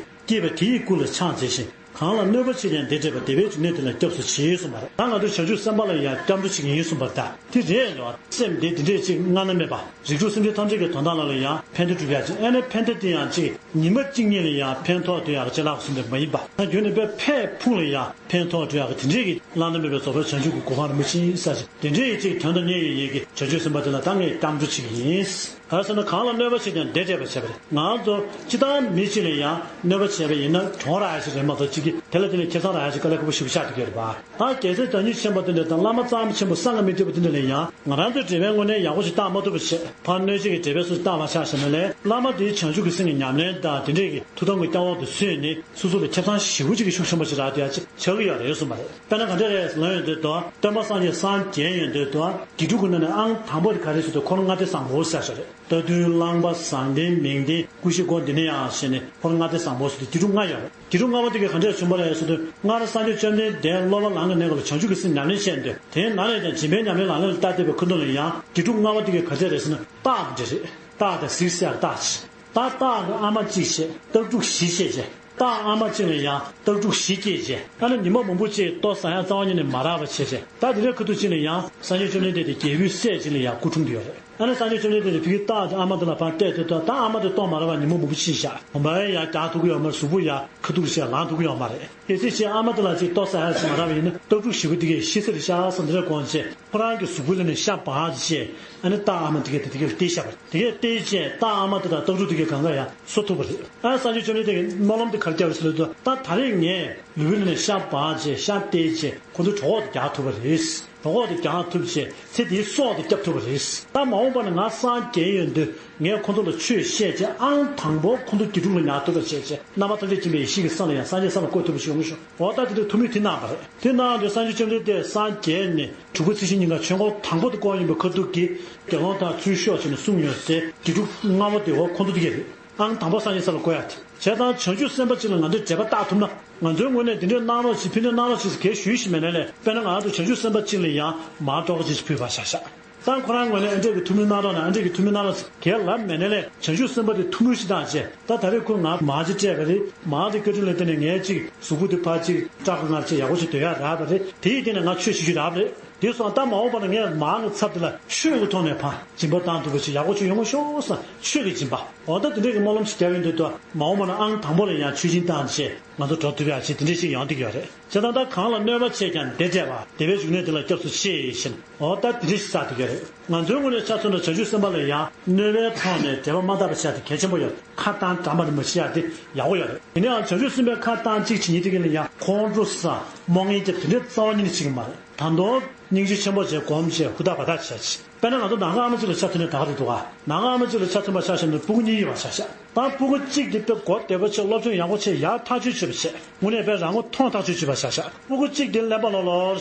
སྐྱེས་པ་དེ་ཡི་སྐུ་ལ་ཕྱག་འཚལ་ཞིང་། གང་ལ་གནོད་པ་ཆེ་ཀྱང་དེ་སྤྲད་པ། དེ་བས་འབྱུང་གནས་དེ་ལ་སྐྱབས་སུ་མཆི་གསུངས་པ་རེད། ད་ང་ཚོ་བྱང་ཆུབ་སེམས་དཔའ་ལ་ཡང་སྐྱབས་འགྲོ་བྱེད་ཀྱི་ཡིན་གསུངས་པ་རེད། ད་དེ་རེད་ཡོད། སེམས་དེ་དེ་འདྲས་ཅིག་སྔ་ན་མེད་པ། རིགས་དྲུག་སེམས་ཅན་ཐམས་ཅད་ཀྱི་དོན་དག་ལ་ལ་ཡང་ཕན་བདེ་སྒྲུབ་ཡག་ཅིག་ཨ་ནི་ཕན་བདེ་དེ་ཡང་ཅིག་ཉི་མ་གཅིག་གཉིས་ལ་ཡང་ཕན་ཐོགས་དེ་ཡག་ཅིག་ལགས་སུ་འདོན་པ་ཡིན་པ། ད་རྒྱུན་ནས་དཔེ་ཕན་ཕུང་ལ་ཡང་ཕན་ཐོགས་དེ་ཡག་དེ་འདྲས་ཀྱི་བླ་ན་མེད་པའི་རྫོགས་པའི་བྱང་ཆུབ་ཀྱི་གོ་འཕང་རིན་པོ་ཆེ་ཡིན་ས་ཞིག་དེ་འདྲས་ཡིན་ཅིག་དོན་དུ་གཉེར་ཡོད་ཡིན་གྱི་བྱང་ཆུབ་སེམས་དཔའ་དེ་ལ་ད་ངས་སྐྱབས་འགྲོ་བྱེད་ཀྱི་ཡིན། ག་རེ་ཟེར་ན་གང་ལ་གནོད་པ་བྱེད་ཀྱང་དེ་སྤྲད་པར་བྱེད་པ་རེད། ང་ཚོ་སྤྱིར་བཏང་མི་གཅིག་ལ་ཡང་གནོད་པ་བྱས་པ་ཡིན་ན་གྱོང་རག་ཡ་ཞིག་རེད་མ་གཏོགས་གཅིག་དེ་ལ་དེ་ནས་ཁེ་བཟང་རག་ཡ་ཅིག་དཀའ་ལས་ཁག་པོ་ཞེ་པོ་ཆགས་བསྡད་ཀྱི་ཡོད་རེད་པ། ད་རྒྱལ་སྲས་བདག་ཉིད་ཆེན་པོ་དེ་འདྲ་དང་བླ་མ་གཙང་མ་ཆེན་པོ་བསམ་གྱིས་མི་ཁྱབ་པ་དེ་འདྲ་ལ་ཡང་ང་རང་ཚོའི་འབྲེལ་བའི་ངོས་ནས་ཡག་པོ་ཞིག་བཏང་མ་ཐུབ་པ་བྱས། ཕར་གནོད་བྱེད་ཀྱི་འབྲེལ་བའི་སྲོལ་ཞིག་བཏང་བ་ཆགས་བཞག་ན་ལས། བླ་མ་དེའི་བྱང་ཆུབ་ཀྱི་སེམས་ཀྱི་ཉམས་ལེན་དང་དེ་འདྲས་ཀྱི་ཐུགས་དམ་གྱི་སྐྱབས་འོག་ཏུ་སོན་ནས་སོ་སོ་ལ་ཁེ་བཟང་ཞེ་པོ་ཅིག་གི་ཤུགས་ཆེན་པོ་ཞིག་རག་བསྡད་ཡ་ཅིག་ཆགས་ཀྱི་ཡོད་རེད་གསུངས་པ་རེད། དཔེར་ན་ག་འདྲས་རེད་ལབ་ཡོང་དུས་དོ། སྟོན་པ་སངས་རྒྱས་སངས་རྒྱས་ཡོང་དུས་དོ། དགེ་ཕྲུག་གི་ནང་ནས་ཨང་དང་པོ་དེ་ག་རེ་ཟེར་དུས་འཁོར་ལྔ་སྡེ་བཟང་པོ་ཟེར་ཞིག་རེད། རྟ་བདུན་རླངས་པ་བཟང་ལྡན་མིང་ལྡན་སྐུ་བཞི་སྒོ་འདི་ནས་ཡང་ཞེས་ནས་འཁོར་ལྔ་སྡེ་བཟང་པོ་ཟེར་དུས་དགེ་ཕྲུག་ལྔ་ཡོད་རེད། དགེ་ཕྲུག་ལྔ་པོ་དེ་གས་ག་འདྲས་བྱུང་བ་རེད་ཟེར་དུས། སྔར་སངས་རྒྱས་བཅོམ་ལྡན་འདས་སློབ་པ་ལམ་གྱི་གནས་སྐབས་ལ་བྱང་ཆུབ་ཀྱི་སེམས་ཉམས་ལེན་བྱས་འདུག་དེའི་ནང་ནས་ཀྱང་སྦྱིན་པའི་ཉམས་ལེན་ལག་ལེན་ལ་བསྟར་བསྡད་པའི་ཁ་ཐུག་ལ་ཡང་དགེ་ཕྲུག་ལྔ་པོ་དེ་གས་ག་འདྲས་རེད་ཟེར་ན་སྟག་དེ་འདྲས་རེད། སྟག་དང་གཟིག་ཟེར་ཡག་སྟག་བྱས། ད་སྟག་གི་ཨ་མ་གཅིག་བྱས་སྟག་ཕྲུག་བཞི་སྐྱེས་བྱས། སྟག་ཨ་མ་གཅིག་ལ་ཡང་སྟག་ཕྲུག་བཞི་སྐྱེས་བྱས། ཨ་ནི་ཉི་མ་མང་པོ་ཅིག་ལྟོ་ཟ་ཡག་རྩ་བ་ཉིད་ནས་མ་རག་པ་བྱས་བྱས། ད་དེ་འདྲའི་ཁ་ཐུག་ཅིག་ལ་ཡང་སངས་རྒྱས་བཅོམ་ལྡན་འདས་དེ་རྒྱལ་པོའི་སྲས་ཅིག་ལ་ཡང་སྐུ་འཁྲུངས་ཀྱི་ཡོད་རེད། ཨ་ནི་སངས་རྒྱས་བཅོམ་ལྡན་འདས་དེ་ཕ་གི་སྟག་དེ་ཨ་མ་དེ་ལ་ཕར་གཏད་དེ་ད་ད་ཨ་མ་དེ་ལྟོ་མ་རག་པ་ཉི་མ་མང་པོ་ཕྱིན་བཞག་གོམ་པ་ཡང་རྒྱག་ཐུབ་ཀྱི་ཡོད་མ་རེད། གཟུགས་པོ་ཡང་ཁ་ཐུག་ཞིག་ལངས་ཐུབ་ཀྱི་ཡོད་མ་རེད། གལ་སྲིད་ཅིག་ཨ་མ་དེ་ལ་ཅིག་ལྟོ་ཟ་ཡག་ཅིག་མ་རག་པ་ཡིན་ན་སྟག་ཕྲུག་བཞི་པོ་དེ་གས་ཤི་ས་རེད་ཤག་བསམ་དེ་འདྲ་དགོངས་བྱས། ཁོ་རང་གི་གཟུགས་པོ་ལ་ནི་ཤ་སྦགས་བྱས། ཨ་ནི་སྟག་ཨ་མ་དེ་གས་དེ་དེ་གས་ལ་གཏད་བཞག་པ་རེད། དེ་གས་གཏད་བྱས་སྟག་ཨ་མ་དེ་དང་སྟག་ཕྲུག་དེ་གས་གང་ག་ཡང་གསོ་ཐུབ་པ་རེད། ཨ་སངས་རྒྱས་བཅོམ་ལྡན་འདས་ཀྱིས་སྨོན་ལམ་དེ་ག་རེ་བརྒྱབ་པ་རེད་ཟེར་ལབ་དུས། ད་ད་རེས་ངས་ལུས་པོའི་ནང་ནས་ཤ་སྦགས་བྱས་ཤ་གཏད་བྱས་ཁོ་ཚོ་གྲོད་ཁོག་དེ་རྒྱག་ཐུབ་པ་རེད། གྲོད་ཁོག་དེ་རྒྱག་ཐུབ་བྱས་ཚེ་འདིའི་སྲོག་དེ་བསྐྱབ་ཐུབ་པ་རེད། ད་མ་འོངས་པ་ན་ང་སངས་རྒྱས་ཡོང་དུས་ངས་ཁོ་ཚོ་ལ་ཆོས་བཤད་བྱས་ཨང་དང་པོ་ཁོ་ཚོ་དགེ་ཕྲུག་ལ་ཉར་ཐུབ་པ་བྱས་བྱས་རྣམ་པ་ཐམས་ཅད་མཁྱེན་པའི་ཡེ་ཤེས་ཀྱི་སེམས་ལ་ཡང་སངས་རྒྱས་བསམ་པ་བསྐོ་ཐུབ་པ་ཞིག་ཡོང་གི་ཤོག་འོ་ད་དེ་འདྲའི་ཐུགས་སྨོན་དེ་གནང་བ་རེད། དེ་གནང་དུས་སངས་རྒྱས་བཅོམ་ལྡན་འདས་སངས་རྒྱས་ནས་དྲུག་པ་ཚེས་བཞི་ཉིན་ག་ཆོས་འཁོར་དང་པོ་དེ་བསྐོར་ཡིན་པའི་ཁ་ཐུག་གིས་དགེ་སློང་དག་ཚུར་ཤོག་ཅེས་ནས་གསུངས་ཡོད་ཟེར། དགེ་ཕྲུག་ལྔ་པོ་དེ་འོ་ཁོ་ཚོ་དེ་གས་རེད། ཨང་དང་པོ་སངས་རྒྱས་ས་ལ་བཀོད་ཡག་དེ། བྱས་ཙང་བྱང་ཆུབ་སེམས་དཔའ་གཅིག་ལ་ང་ཚོས་འབྲེལ་བ་བཏགས་ཐུབ་ན། ང་ཚོའི་ངོས་ནས་འདི་འདྲའི་གནང་རོགས་ཞེས་ཕན་ཚུན་གནང་རོགས་ཞེས་གལ་ཞུས་ཤིག་མེད་ན་ལས། དཔེར་ན་ང་ཚོ་བྱང་ཆུབ་སེམས་དཔའ་གཅིག་ལ་ཡང་མར་སྤྲོ་དགའ་ཅིག་ཕུལ་བ་བཞག་བཞག་ད་ཁོ་རང་ངོས་ནས་ཨ་འདྲས་ཀྱི་ཐུགས་སྨོན་གནང་རོགས་གནང་ཨ་འདྲས་ཀྱི་ཐུགས་སྨོན་གནང་རོགས་ཞེས་གལ་ལབ་མེད་ན་ལས། བྱང་ཆུབ་སེམས་དཔའ་དེ་ཐུགས་སྨོན་ཞིག་བཏང་བྱས་ད་ད་རེས་ཁོས་ང་མར་ཅིག་སྤྲད་པ་རེད། མར་དེ་བཀའ་དྲིན་ལ་བརྟེན་ནས་ངས་ཅིག་གཟུགས་པོ་དེ་ཕར་ཅིག་སྐྲག་གི་ངར་ཅིག་ཡག་པོ་ཞིག་སྡོད་ཡག་རག་པ་རེད། དེ་ཡི་སྟེང་ནས་ང་ཆོས་ཞུ་རྒྱུ་རག་པ་རེད། དེ་སོང་ད་མ་འོངས་པ་ན་ངས་མར་གྱི་ཚབ་དེ་ལ་ཆོས་ཀྱི་ཐོག་ནས་ཕར་སྦྱིན་པ་བཏང་ཐུབ་པ་ཞིག་ཡག་པོ་ཅིག་ཡོང་གི་ཤོག་བསམ། ཆོས་ཀྱི་སྦྱིན་པ། འོ་ད་དེ་འདྲས་ཀྱི་སྨོན་ལམ་ཞིག་བརྒྱབ་ཡོང་དུས་ད་མ་འོངས་པ་ན་ཨང་དང་པོ་ལ་ཡང་མཆོད་སྦྱིན་བཏང་བྱས་ང་ཚོ་འགྲོ་ཐུབ་ཡག་ཅིག་དེ་འདྲས་ཞིག་ཡོང་བསྡད་ཀྱི་ཡོད་རེད། བྱས་ཙང་ད་གང་ལ་གནོད་པ་བྱས་ཀྱང་བདེ་སྤྲད་པ་བདེ་བའི་འབྱུང་གནས་དེ་ལ་སྐྱབས་སུ་མཆི་ཞེས་འོ་ད་དེ་འདྲས་ཞིག་བསགས་བསྡད་ཀྱི་ཡོད་རེད། ང་ཚོའི་ངོས་ནས་ཆ་མཚོན་ན་བྱང་ཆུབ་སེམས་དཔའ་ལ་ཡང་གནོད་པའི་ཐོག་ནས་འབྲེལ་བ་མ་བཏགས་པ་བྱས་དེ་གལ་ཆེན་པོ་ཡོད། ཁ་བཏང་འགྲམ་པ་རེ་མ་བྱེད་ཡག་དེ་ཡག་པོ་ཡོད་རེད། ཡིན་ནའང་བྱང་ཆུབ་སེམས་དཔའི་ཁ་བཏང་གཅིག་བྱེད་མཁན་དེ་གས་ལ་ཡང་ཁོང་ཁྲོ་ཟ་རྨོངས་གཡེང་རྒྱབ་དེ་འདྲའི་རྩ་བ་ཉིད་ནས་བྱེད་ཀྱི་མ་རེད། ད་དུང་སྙིང་རྗེ་ཆེན་པོ་བྱས་སྒོམ་བྱས་ཧུར་ཐག་བ་ཐག་བྱས་ཅིག་དཔེར་ན་ང་ཚོ་ནང་པ་ཨ་མ་གཅིག་ལ་ཆ་མཚོན་ནས་ད་ག་རེད་འདུག་ག་ནང་པ་ཨ་མ་གཅིག་ལ་ཆ་མཚོན་པ་ཆ་བཞག་ན་སྤུ་གུ་གཉིས་ཡོད་པ་ཆ་བཞག་ད་སྤུ་གུ་གཅིག་དེ་དཔེ་གོ་བདེ་པོ་བྱས་སློབ་སྦྱོང་ཡག་པོ་བྱས་ཡར་ཐག་གཅོད་བྱེད་པ་བྱས་དངོས་གནས་དཔེ་རང་མགོ་ཐོན་ཐག་གཅོད་བྱེད་པ་ཆ་བཞག་སྤུ་གུ་གཅིག་དེ་གླེན་པ་ལོག་ལོག་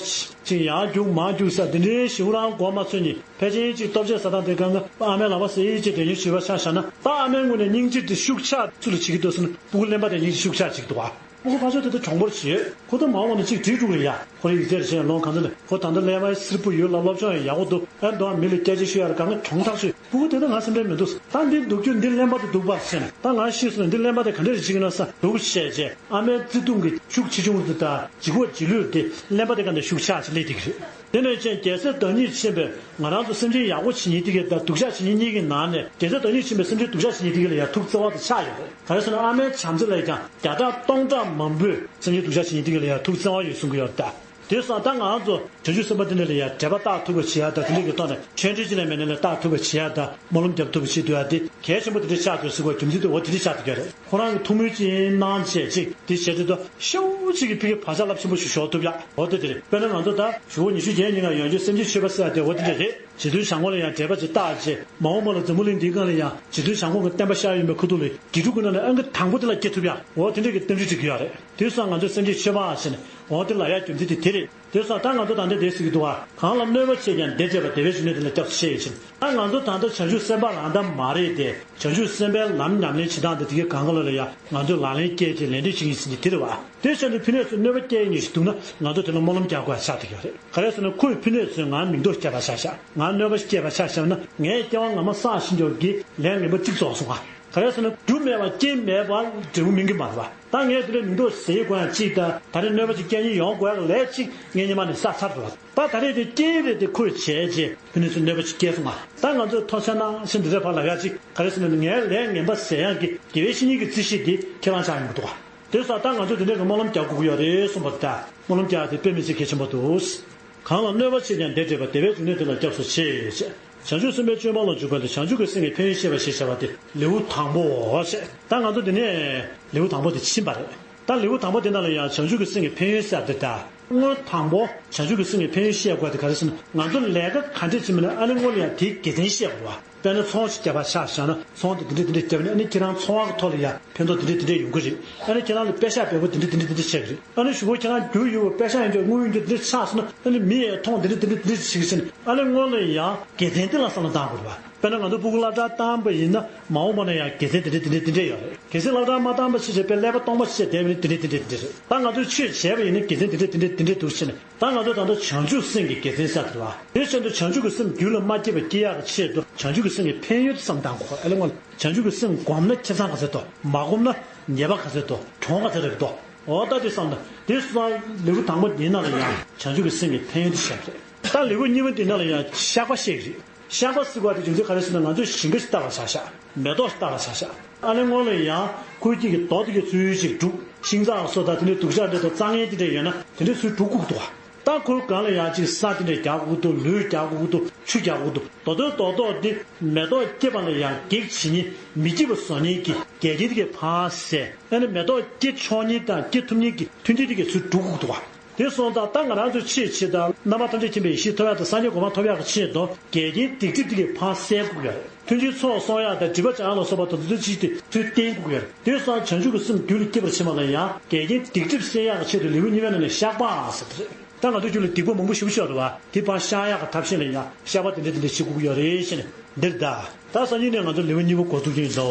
ཅིག་ཡར་རྒྱུག་མར་རྒྱུག་ས་དེ་འདྲའི་ཞེ་པོ་རང་མགོ་མ་ཚོས་ནས་ཕལ་ཆེར་ཅིག་ལྟོ་ཆས་ཟ་སྟངས་དེ་གང་ག་ཨ་མའི་ལག་པ་ཟས་ཡིན་ཅེས་དྲན་ཉེར་ཞུས་པ་ཆ་བཞག་ན་ད་ཨ་མའི་ངོས་ནས་སྙིང་རྗེ་དེ་ཤུགས་ཆག་ཚུལ་ལ་བྱེད་ཀྱི་འདུག་ཟེར་ན་སྤུ་གུ་གླེན་པ་དེ་སྙིང་རྗེ་ཤུགས་ཆག་བྱེད་ཀྱི་འདུག་ག་སྤུ་གུ་ཕར་ཕྱོགས་དེ་ཚོ་གྱོང་པོར་བྱེད་ཡོད། ཁོ་ཚོ་མ་འོངས་པ་ན་གཅིག་བྲིས་འགྲོ་གི་ཡ། ཁོ་རང་ཡིག་ཚད་རེ་བྱས་ཡང་ལོང་གང་ཚོད་ལ་ཁོ་ད་ལྟ་ཀླད་པ་སིར་པོ་ཡོད་ལ་སློབ་སྦྱོང་ཡང་ཡག་པོ་འདུག་ཨ་མདོ་མི་ལ་སྐད་ཆ་ཤོད་ཡ་ལ་གང་ག་གྱོང་ཐག་ཆོད། སྤུ་གུ་དེ་ཚོ་ང་སེམས་ཁྲལ་མི་འདུག་ད་འདི་འདུག་རྒྱུ་འདི་གླེན་པ་དེ་འདུག་པ་ཟེར་ན་ད་ང་ཤེས་སོང་ན་འདི་གླེན་པ་དེ་ག་འདྲ་རེ་བྱེད་ཀྱི་ན་ས་འདུག་བཤད་རྗེས་ཨ་མའི་བརྩེ་དུང་གི་ཤུགས་ཆེ་ཆུང་དེ་དང་ལྗིད་ཁོག་ལྗིད་ལོས་དེ་གླེན་པ་དེ་ག་འདྲ་ཤུགས་ཆག་ཅིག་སླེབས་བསྡད་ཀྱི་རེད། དེ་ནས་ཅན་རྒྱལ་སྲས་བདག་ཉིད་ཆེན་པོས་ང་རང་ཚོ་སེམས་ཅན་ཡག་པོ་བྱེད་མཁན་དེ་གས་དང་སྡུག་ཅག་བྱེད་མཁན་གཉིས་ཀྱི་ནང་ནས་རྒྱལ་སྲས་བདག་ཉིད་ཆེན་པོས་སེམས་ཅན་སྡུག་ཅག་བྱེད་མཁན་དེ་གས་ལ་ཡང་ཐུགས་བརྩེ་བ་དང་ཆགས་ཡོད་རེད། ག་རེ་ཟེར་ན་ཨ་མའི་བྱམས་བརྩེ་ལས་ཀྱང་བརྒྱ་ཕྲག་སྟོང་ཕྲག་མང་པོས་སེམས་ཅན་སྡུག་ཅག་བྱེད་མཁན་དེ་གས་ལ་ཡང་ཐུགས་བརྩེ་བ་ཡོད་གསུང་གི་ཡོད་རེད་ད། དེ་སོང་ད་ང་རང་ཚོ་བྱང་ཆུབ་སེམས་དཔའ་དེ་འདྲ་ལ་ཡང་འབྲེལ་བ་བཏགས་ཐུབ་པ་བྱེད་ཡ་དང་དེ་འདྲ་གི་ཐོག་ནས་ཆོས་འབྲེལ་ཅིག་ལས་མེད་ན་ལས་བཏགས་ཐུབ་པ་བྱེད་ཡ་དང་སྨོན་ལམ་རྒྱབ་ཐུབ་པ་བྱེད་འདོད་ཡ་དེ་གལ་ཆེན་པོ་དེ་འདྲ་ཆགས་འདུག་ཟེར་བ་རྒྱུ་མཚན་དེ་འོ་དེ་འདྲ་ཆགས་འདུག་ཡ་རེད། ཁོ་རང་གི་ཐུགས་སྨོན་ཅིག་གནང་བྱས་ཅིག་དེ་བྱས་དུས་ད་ཤོག་ཅིག་གི་ཕ་གི་བག་ཆགས་རླབས་ཆེན་པོ་ཞིག་ཤོར་ཐུབ་ཡ་འོ་དེ་དེ་རེད། དཔེར་ན་ང་ཚོ་ད་ཞུ་བོ་ཉི་ཤུ་བརྒྱད་ཉིན་ལ་ཡོན་ཆོད་སེམས་ཅན་མཆོད་པ་ཟེར་ཡ་དེ་འོ་དེ་འདྲ་རེད། རྗེ་བཙུན་བྱང་ཁོག་ལ་ཡང་འབྲེལ་པ་ཅིག་བཏགས་རྗེས་མ་འོངས་པ་ལ་འཛམ་བུ་གླིང་འདིའི་སྒང་ལ་ཡང་རྗེ་བཙུན་བྱང་ཁོག་གི་བསྟན་པ་ཤར་ཡོང་བའི་ཁ་ཐུག་ལ་དགེ་ཕྲུག་གི་ནང་ནས་ཨང་ཀི་དང་པོ་དེ་ལ་སྐྱེ་ཐུབ་ཡ་འོ་དེ་འདྲས་ཀྱི་རྟེན་འབྲེལ་སྒྲིག་གི་ཡོད་རེད། དེ་སོང་ང་ཚོས་སེམས་ཅན་མཆོད་པ་ཟེར་ནས་འོ་དེ་ལབ་ཡ་རྒྱུ་མཚན་དེ་དེ་རེད། དེ་སོང་ད་ང་ཚོ་ད་ལྟ་དེ་ཟེར་གྱི་འདུག་བ། གང་ལ་གནོད་པ་བྱས་ཀྱང་བདེ་སྤྱད་པ་དེ་བས་ཞུ་ནས་དེ་ལ་སྐྱབས་སུ་མཆི་ཞེས་ཟེར། ད་ང་ཚོ་ད་ལྟ་བྱང་ཆུབ་སེམས་དཔའ་རང་ད་མ་རེད་དེ་བྱང་ཆུབ་སེམས་དཔའི་ལམ་ཉམས་ལེན་བྱེད་སྟངས་དེ་དེ་གའི་གང་ག་ལ་ལ་ཡ་ང་ཚོས་ལག་ལེན་བཀལ་ཏེ་ལས་འབྲས་བྱེད་ཀྱི་ཟེར་གྱི་དེ་རེད་བ། དེ་བྱས་ནས་ཕི་ནས་ཚུར་གནོད་པ་སྐྱེལ་ཉེས་ཤིག་འདུག་ན་ང་ཚོ་དེ་ལ་སྨོན་ལམ་རྒྱག་དགོས་ཆགས་བསྡད་ཡོད་རེད། ག་རེ་ཟེར་ན་ཁོས་ཕི་ནས་ཚུར་ང་མིང་འདོགས་སྐྱེལ་བ་ཆ་བཞག་ང་གནོད་པ་སྐྱེལ་བ་ཆ་བཞག་ན་ངས་སྐྱེ་བ་སྔ་མ་བསགས་ཤིང་འཇོག་གི་ལས་ངན་པ་གཅིག་རྫོགས་སོང་ང་། ག་རེ་ཟེར་ན་རྒྱུ་མེད་པ་རྐྱེན་མེད་པ་འབྲས་བུ་སྨིན་གྱི་མ་རེད་བ། ད་ངས་དེ་འདྲའི་མིང་འདོགས་ཟེར་དགོས་ཡ་གཅིག་དང་ད་རེས་གནོད་པ་ཅིག་སྐྱེལ་ཉེན་ཡོང་དགོས་ཡ་ལས་གཅིག་ངས་སྔོན་མ་ནས་བསགས་ཚར་འདུག་བ། ད་ད་རེས་དེ་རྐྱེན་རེད་དེ་ཁོས་བྱས་རྗེས་ཕི་ནས་ཚུར་གནོད་པ་ཅིག་སྐྱེལ་སོང་ང་། ད་ང་ཚོས་ཐོག་ཆ་ནང་བཞིན་འདི་འདྲ་ཕར་ལབ་ཡ་གཅིག་ག་རེ་ཟེར་ན་ངའི་ལས་ངན་པ་ཟད་ཡག་གི་དགེ་བའི་བཤེས་གཉེན་གྱི་རྩིས་གཞི་འདི་ཁས་བླངས་ཆགས་ཡོང་གི་འདུག་བ། དེ་སོང་ད་ང་ཚོས་དེ་འདྲའི་གི་སྨོན་ལམ་རྒྱག་དགོས་ཀྱི་ཡོད་རེད་གསུངས་པ་དེ་ལྟར་སྨོན་ལམ་རྒྱག་ཡ་དེ་དཔེ་མི་སྲིད་གལ་ཆེན་པོ་འདུག་གང་ལ་གནོད་པ་བྱས་ཀྱང་བདེ་སྤྲད་པ་དེ་བས་འབྱུང་གནས་དེ་ལ་སྐྱབས་སུ་མཆི་ཞེས། བྱང་ཆུབ་སེམས་དཔའི་སྤྱོད་པ་ལ་འཇུག་པ་ལས་བྱང་ཆུབ་ཀྱི་སེམས་ཀྱི་ཕན་ཡོན་བཤད་པ་ཞེས་བྱ་བ་སྟེ་ལེའུ་དང་པོའོ་ཞེས། ད་ང་ཚོ་འདི་ནས་ལེའུ་དང་པོ་དེ་ཕྱིན་པ་རེད། ད་ལེའུ་དང་པོ་དེ་ནང་ལ་ཡང་བྱང་ཆུབ་ཀྱི་སེམས་ཀྱི་ཕན་ཡོན་གསལ་དེ་ལྟར། སྔོན་དང་པོ་བྱང་ཆུབ་ཀྱི་སེམས་ཀྱི་ཕན་ཡོན་བཤད་དགོས་དེ་ག་རེ་ཟེར་ན། ང་ཚོ་ལས་ཀ་ག་འདྲས་བྱེད་མིན་ན་ཨ་ནི་སྔོན་ལ་ཡང་དེའི་དགེ་མཚན་བཤད་དགོས་པ། དཔེར་ན་ཚོང་ཞིག་བརྒྱབ་པ་ཆ་བཞག་ན། ཚོང་དེ་འདི་འདྲས་འདི་འདྲས་བརྒྱབ་ན་ཨ་ནི་ཁྱེད་རང་ཚོང་བ་གི་ཐོག་ལ་ཡང་ཕན་ཐོགས་འདི་འདྲས་འདི་འདྲས་ཡོང་གི་རེད། ཨ་ནི་ཁྱེད་རང་ལ་པེ་ཤག་འབེལ་པོ་འདི་འདྲས་འདི་འདྲས་འདི་འདྲས་ཆགས་ཀྱི་རེད། ཨ་ནི་གཞུག་གུ་ཁྱེད་རང་རྒྱུ་ཡོད་པའི་པེ་ཤག་ཡིན་གྱི་དངུལ་ཡིན་གྱི་འདི་འདྲས་ཆགས་སོང་ན་ཨ་ནི་མི་ཡས་མཐོང་འདི་འདྲས་འདི་འདྲས་འདི་འདྲས་བྱེད་ཀྱི་ཟེར་ནས་ཨ་ནི་སྔོན་ལ་ཡང་དགེ་མཚན་འདི་ལ་བསམ་བློ་བཏང་དགོས་རེད་པ། དཔེར་ན་ང་ཚོ་སྤུ་གུ་སློབ་གྲྭ་བཏང་པ་ཡིན་ན་མ་འོངས་པ་ན་ཡང་དགེ་མཚན་དེ་འདྲ་དེ་འདྲ་དེ་འདྲ་ཡོད་རེད། གལ་སྲིད་སློབ་གྲྭ་མ་བཏང་པ་ཕྱིན་བྱས་པའི་ཀླད་པ་སྟོང་པ་ཕྱིན་བྱས་བསྡད་པ་ཡིན་ན་དེ་འདྲ་དེ་འདྲ་དེ་འདྲ་རེད། ད་ང་ཚོས་ཆོས་བྱས་པ་ཡིན་ན་དགེ་མཚན་དེ་འདྲ་དེ་འདྲ་དེ་འདྲ་འདུག་ཕྱིན་ནས། ད་ང་ཚོས་ད་ལྟ་བྱང་ཆུབ་སེམས་ཀྱི་དགེ་མཚན་གསལ་དུ་བ། དེའི་ཆེད་དུ་བྱང་ཆུབ་ཀྱི་སེམས་རྒྱུད་ལ་མ་སྐྱེས་པ་སྐྱེ་ཡག་གི་ཆེད་དུ་བྱང་ཆུབ་ཀྱི་སེམས་ཀྱི་ཕན་ཡོན་དེ་བསམ་བཏང་དགོས། ཨ་ལས་ངོ་། བྱང་ཆུབ་ཀྱི་སེམས་བསྒོམས་ན་ཁེ་བཟང་ག་ཚོད་འདུག་མ་བསྒོམས་ན་ཉེས་པ་ག་ཚོད་འདུག་གྲོངས་ག་ཚོད་རེད་འདུག་འོ་ད་དེ་བསམ་ན་དེ་སོང་ལེའུ་དང་པོ་འདིའི་ནང་ལ་ཡང་བྱང་ཆུབ་ཀྱི་སེམས་ཀྱི་ཕན་ཡོན་དེ་བཤད་པ་རེད། ད་ལེའུ་གཉིས་པ་འདིའི་ནང་ལ་ཡང་བཤགས་པ་བཤད་ཀྱི་རེད། བཤགས་པ་ཟེར་བ་དེ་རྒྱུ་མཚན་ག་རེ་ཟེར་ན། ང་ཚོས་ཞིང་ཁ་ཞིག་བཏབ་པ་ཆ་བཞག་མེ་ཏོག་ཞིག་བཏབ་པ་ཆ་བཞག་ཨ་ནི་སྔོན་ལ་ཡང་ཁོའི་དཀྱིལ་གྱི་རྡོ་དེ་གའི་ཚུལ་ཅིག་བསྒྲུབས། ཤིང་ཚགས་སོགས་དང་དེ་འདྲའི་སྡུག་ཅག་འདྲ་དང་རྩ་ངན་དེ་འདྲ་ཡོད་ན་དེ་འདྲའི་ཚུལ་སྒྲུབ་དགོས་འདུག་བ། ད་ཁོའི་སྒང་ལ་ཡང་ཅིག་ས་དེ་འདྲ་རྒྱག་དགོས་འདུག་ལུད་རྒྱག་དགོས་འདུག་ཆུ་རྒྱག་དགོས་འདུག་རྡོ་རྡོ་རྡོ་རྡོ་དེ་མེ་ཏོག་སྐྱེས་པ་ལ་ཡང་གེགས་བྱེད་མཁན་མི་སྐྱིད་པ་བཟོ་མཁན་གྱི་འགལ་རྐྱེན་དེ་གའི་ཕར་བསལ། ཨ་ནི་མེ་ཏོག་སྐྱེ་ཆོག་མཁན་དང་སྐྱེ་ཐུབ་མཁན་གྱི་མཐུན་རྐྱེན་དེ་གའི་ཚུལ་སྒྲུབ་དགོས་འདུག་བ། དེ་སོང་ཙང་ད་ང་རང་ཚོའི་ཆེད་ཆེད་དང་རྣམ་པ་ཐམས་ཅད་མཁྱེན་པའི་ཡེ་ཤེས་ཐོབ་ཡག་དང་སངས་རྒྱས་གོ་འཕང་ཐོབ་ཡག་གི་ཆེད་དུ་འགལ་རྐྱེན་སྡིག་སྒྲིབ་དེ་གའི་ཕར་བསལ་དགོས་ཀྱི་ཡོད་རེད། མཐུན་རྐྱེན་ཚོགས་སོང་ཡག་དང་སྒྲིབ་པ་སྦྱང་ཡག་ལ་སོགས་པ་དང་དེ་ཚོའི་ཆེད་དུ་ཚུལ་བསྟེན་དགོས་ཀྱི་ཡོད་རེད། དེ་སོང་བྱང་ཆུབ་ཀྱི་སེམས་རྒྱུད་ལ་སྐྱེ་བར་བྱེད་པ་ལ་ཡང་འགལ་རྐྱེན་སྡིག་སྒྲིབ་སེལ་ཡག་གི་ཆེད་དུ་ལེའུ་གཉིས་པའི་ནང་ནས་བཤགས་པ་ཟེར་བ་རེད། ད་ང་ཚོའི་རྒྱུད་ལ་སྡིག་པ་མང་པོ་ཞེ་པོ་ཅིག་ཡོད་རེད་བ། དེ་ཕར་བཤགས་ཡག་གི་ཐབས་ཤེས་ལ་ཡང་བཤགས་པ་དེ་འདྲ་དེ་འདྲ་བྱེད་དགོས་ཀྱི་ཡོད་རེད་ཟེར་ནས་འདིར་གདའ། ད་སང་ཉིན་ནས་ང་ཚོ་ལེའུ་གཉིས་པ་འགོ་འཛུགས་ཀྱི་ཡིན་ཟོ།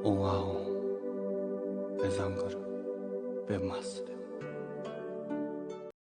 ཨོང་ཨ་ཨོང་། པད་བཟང་གུ་རུ་པདྨ་སིདྡྷི།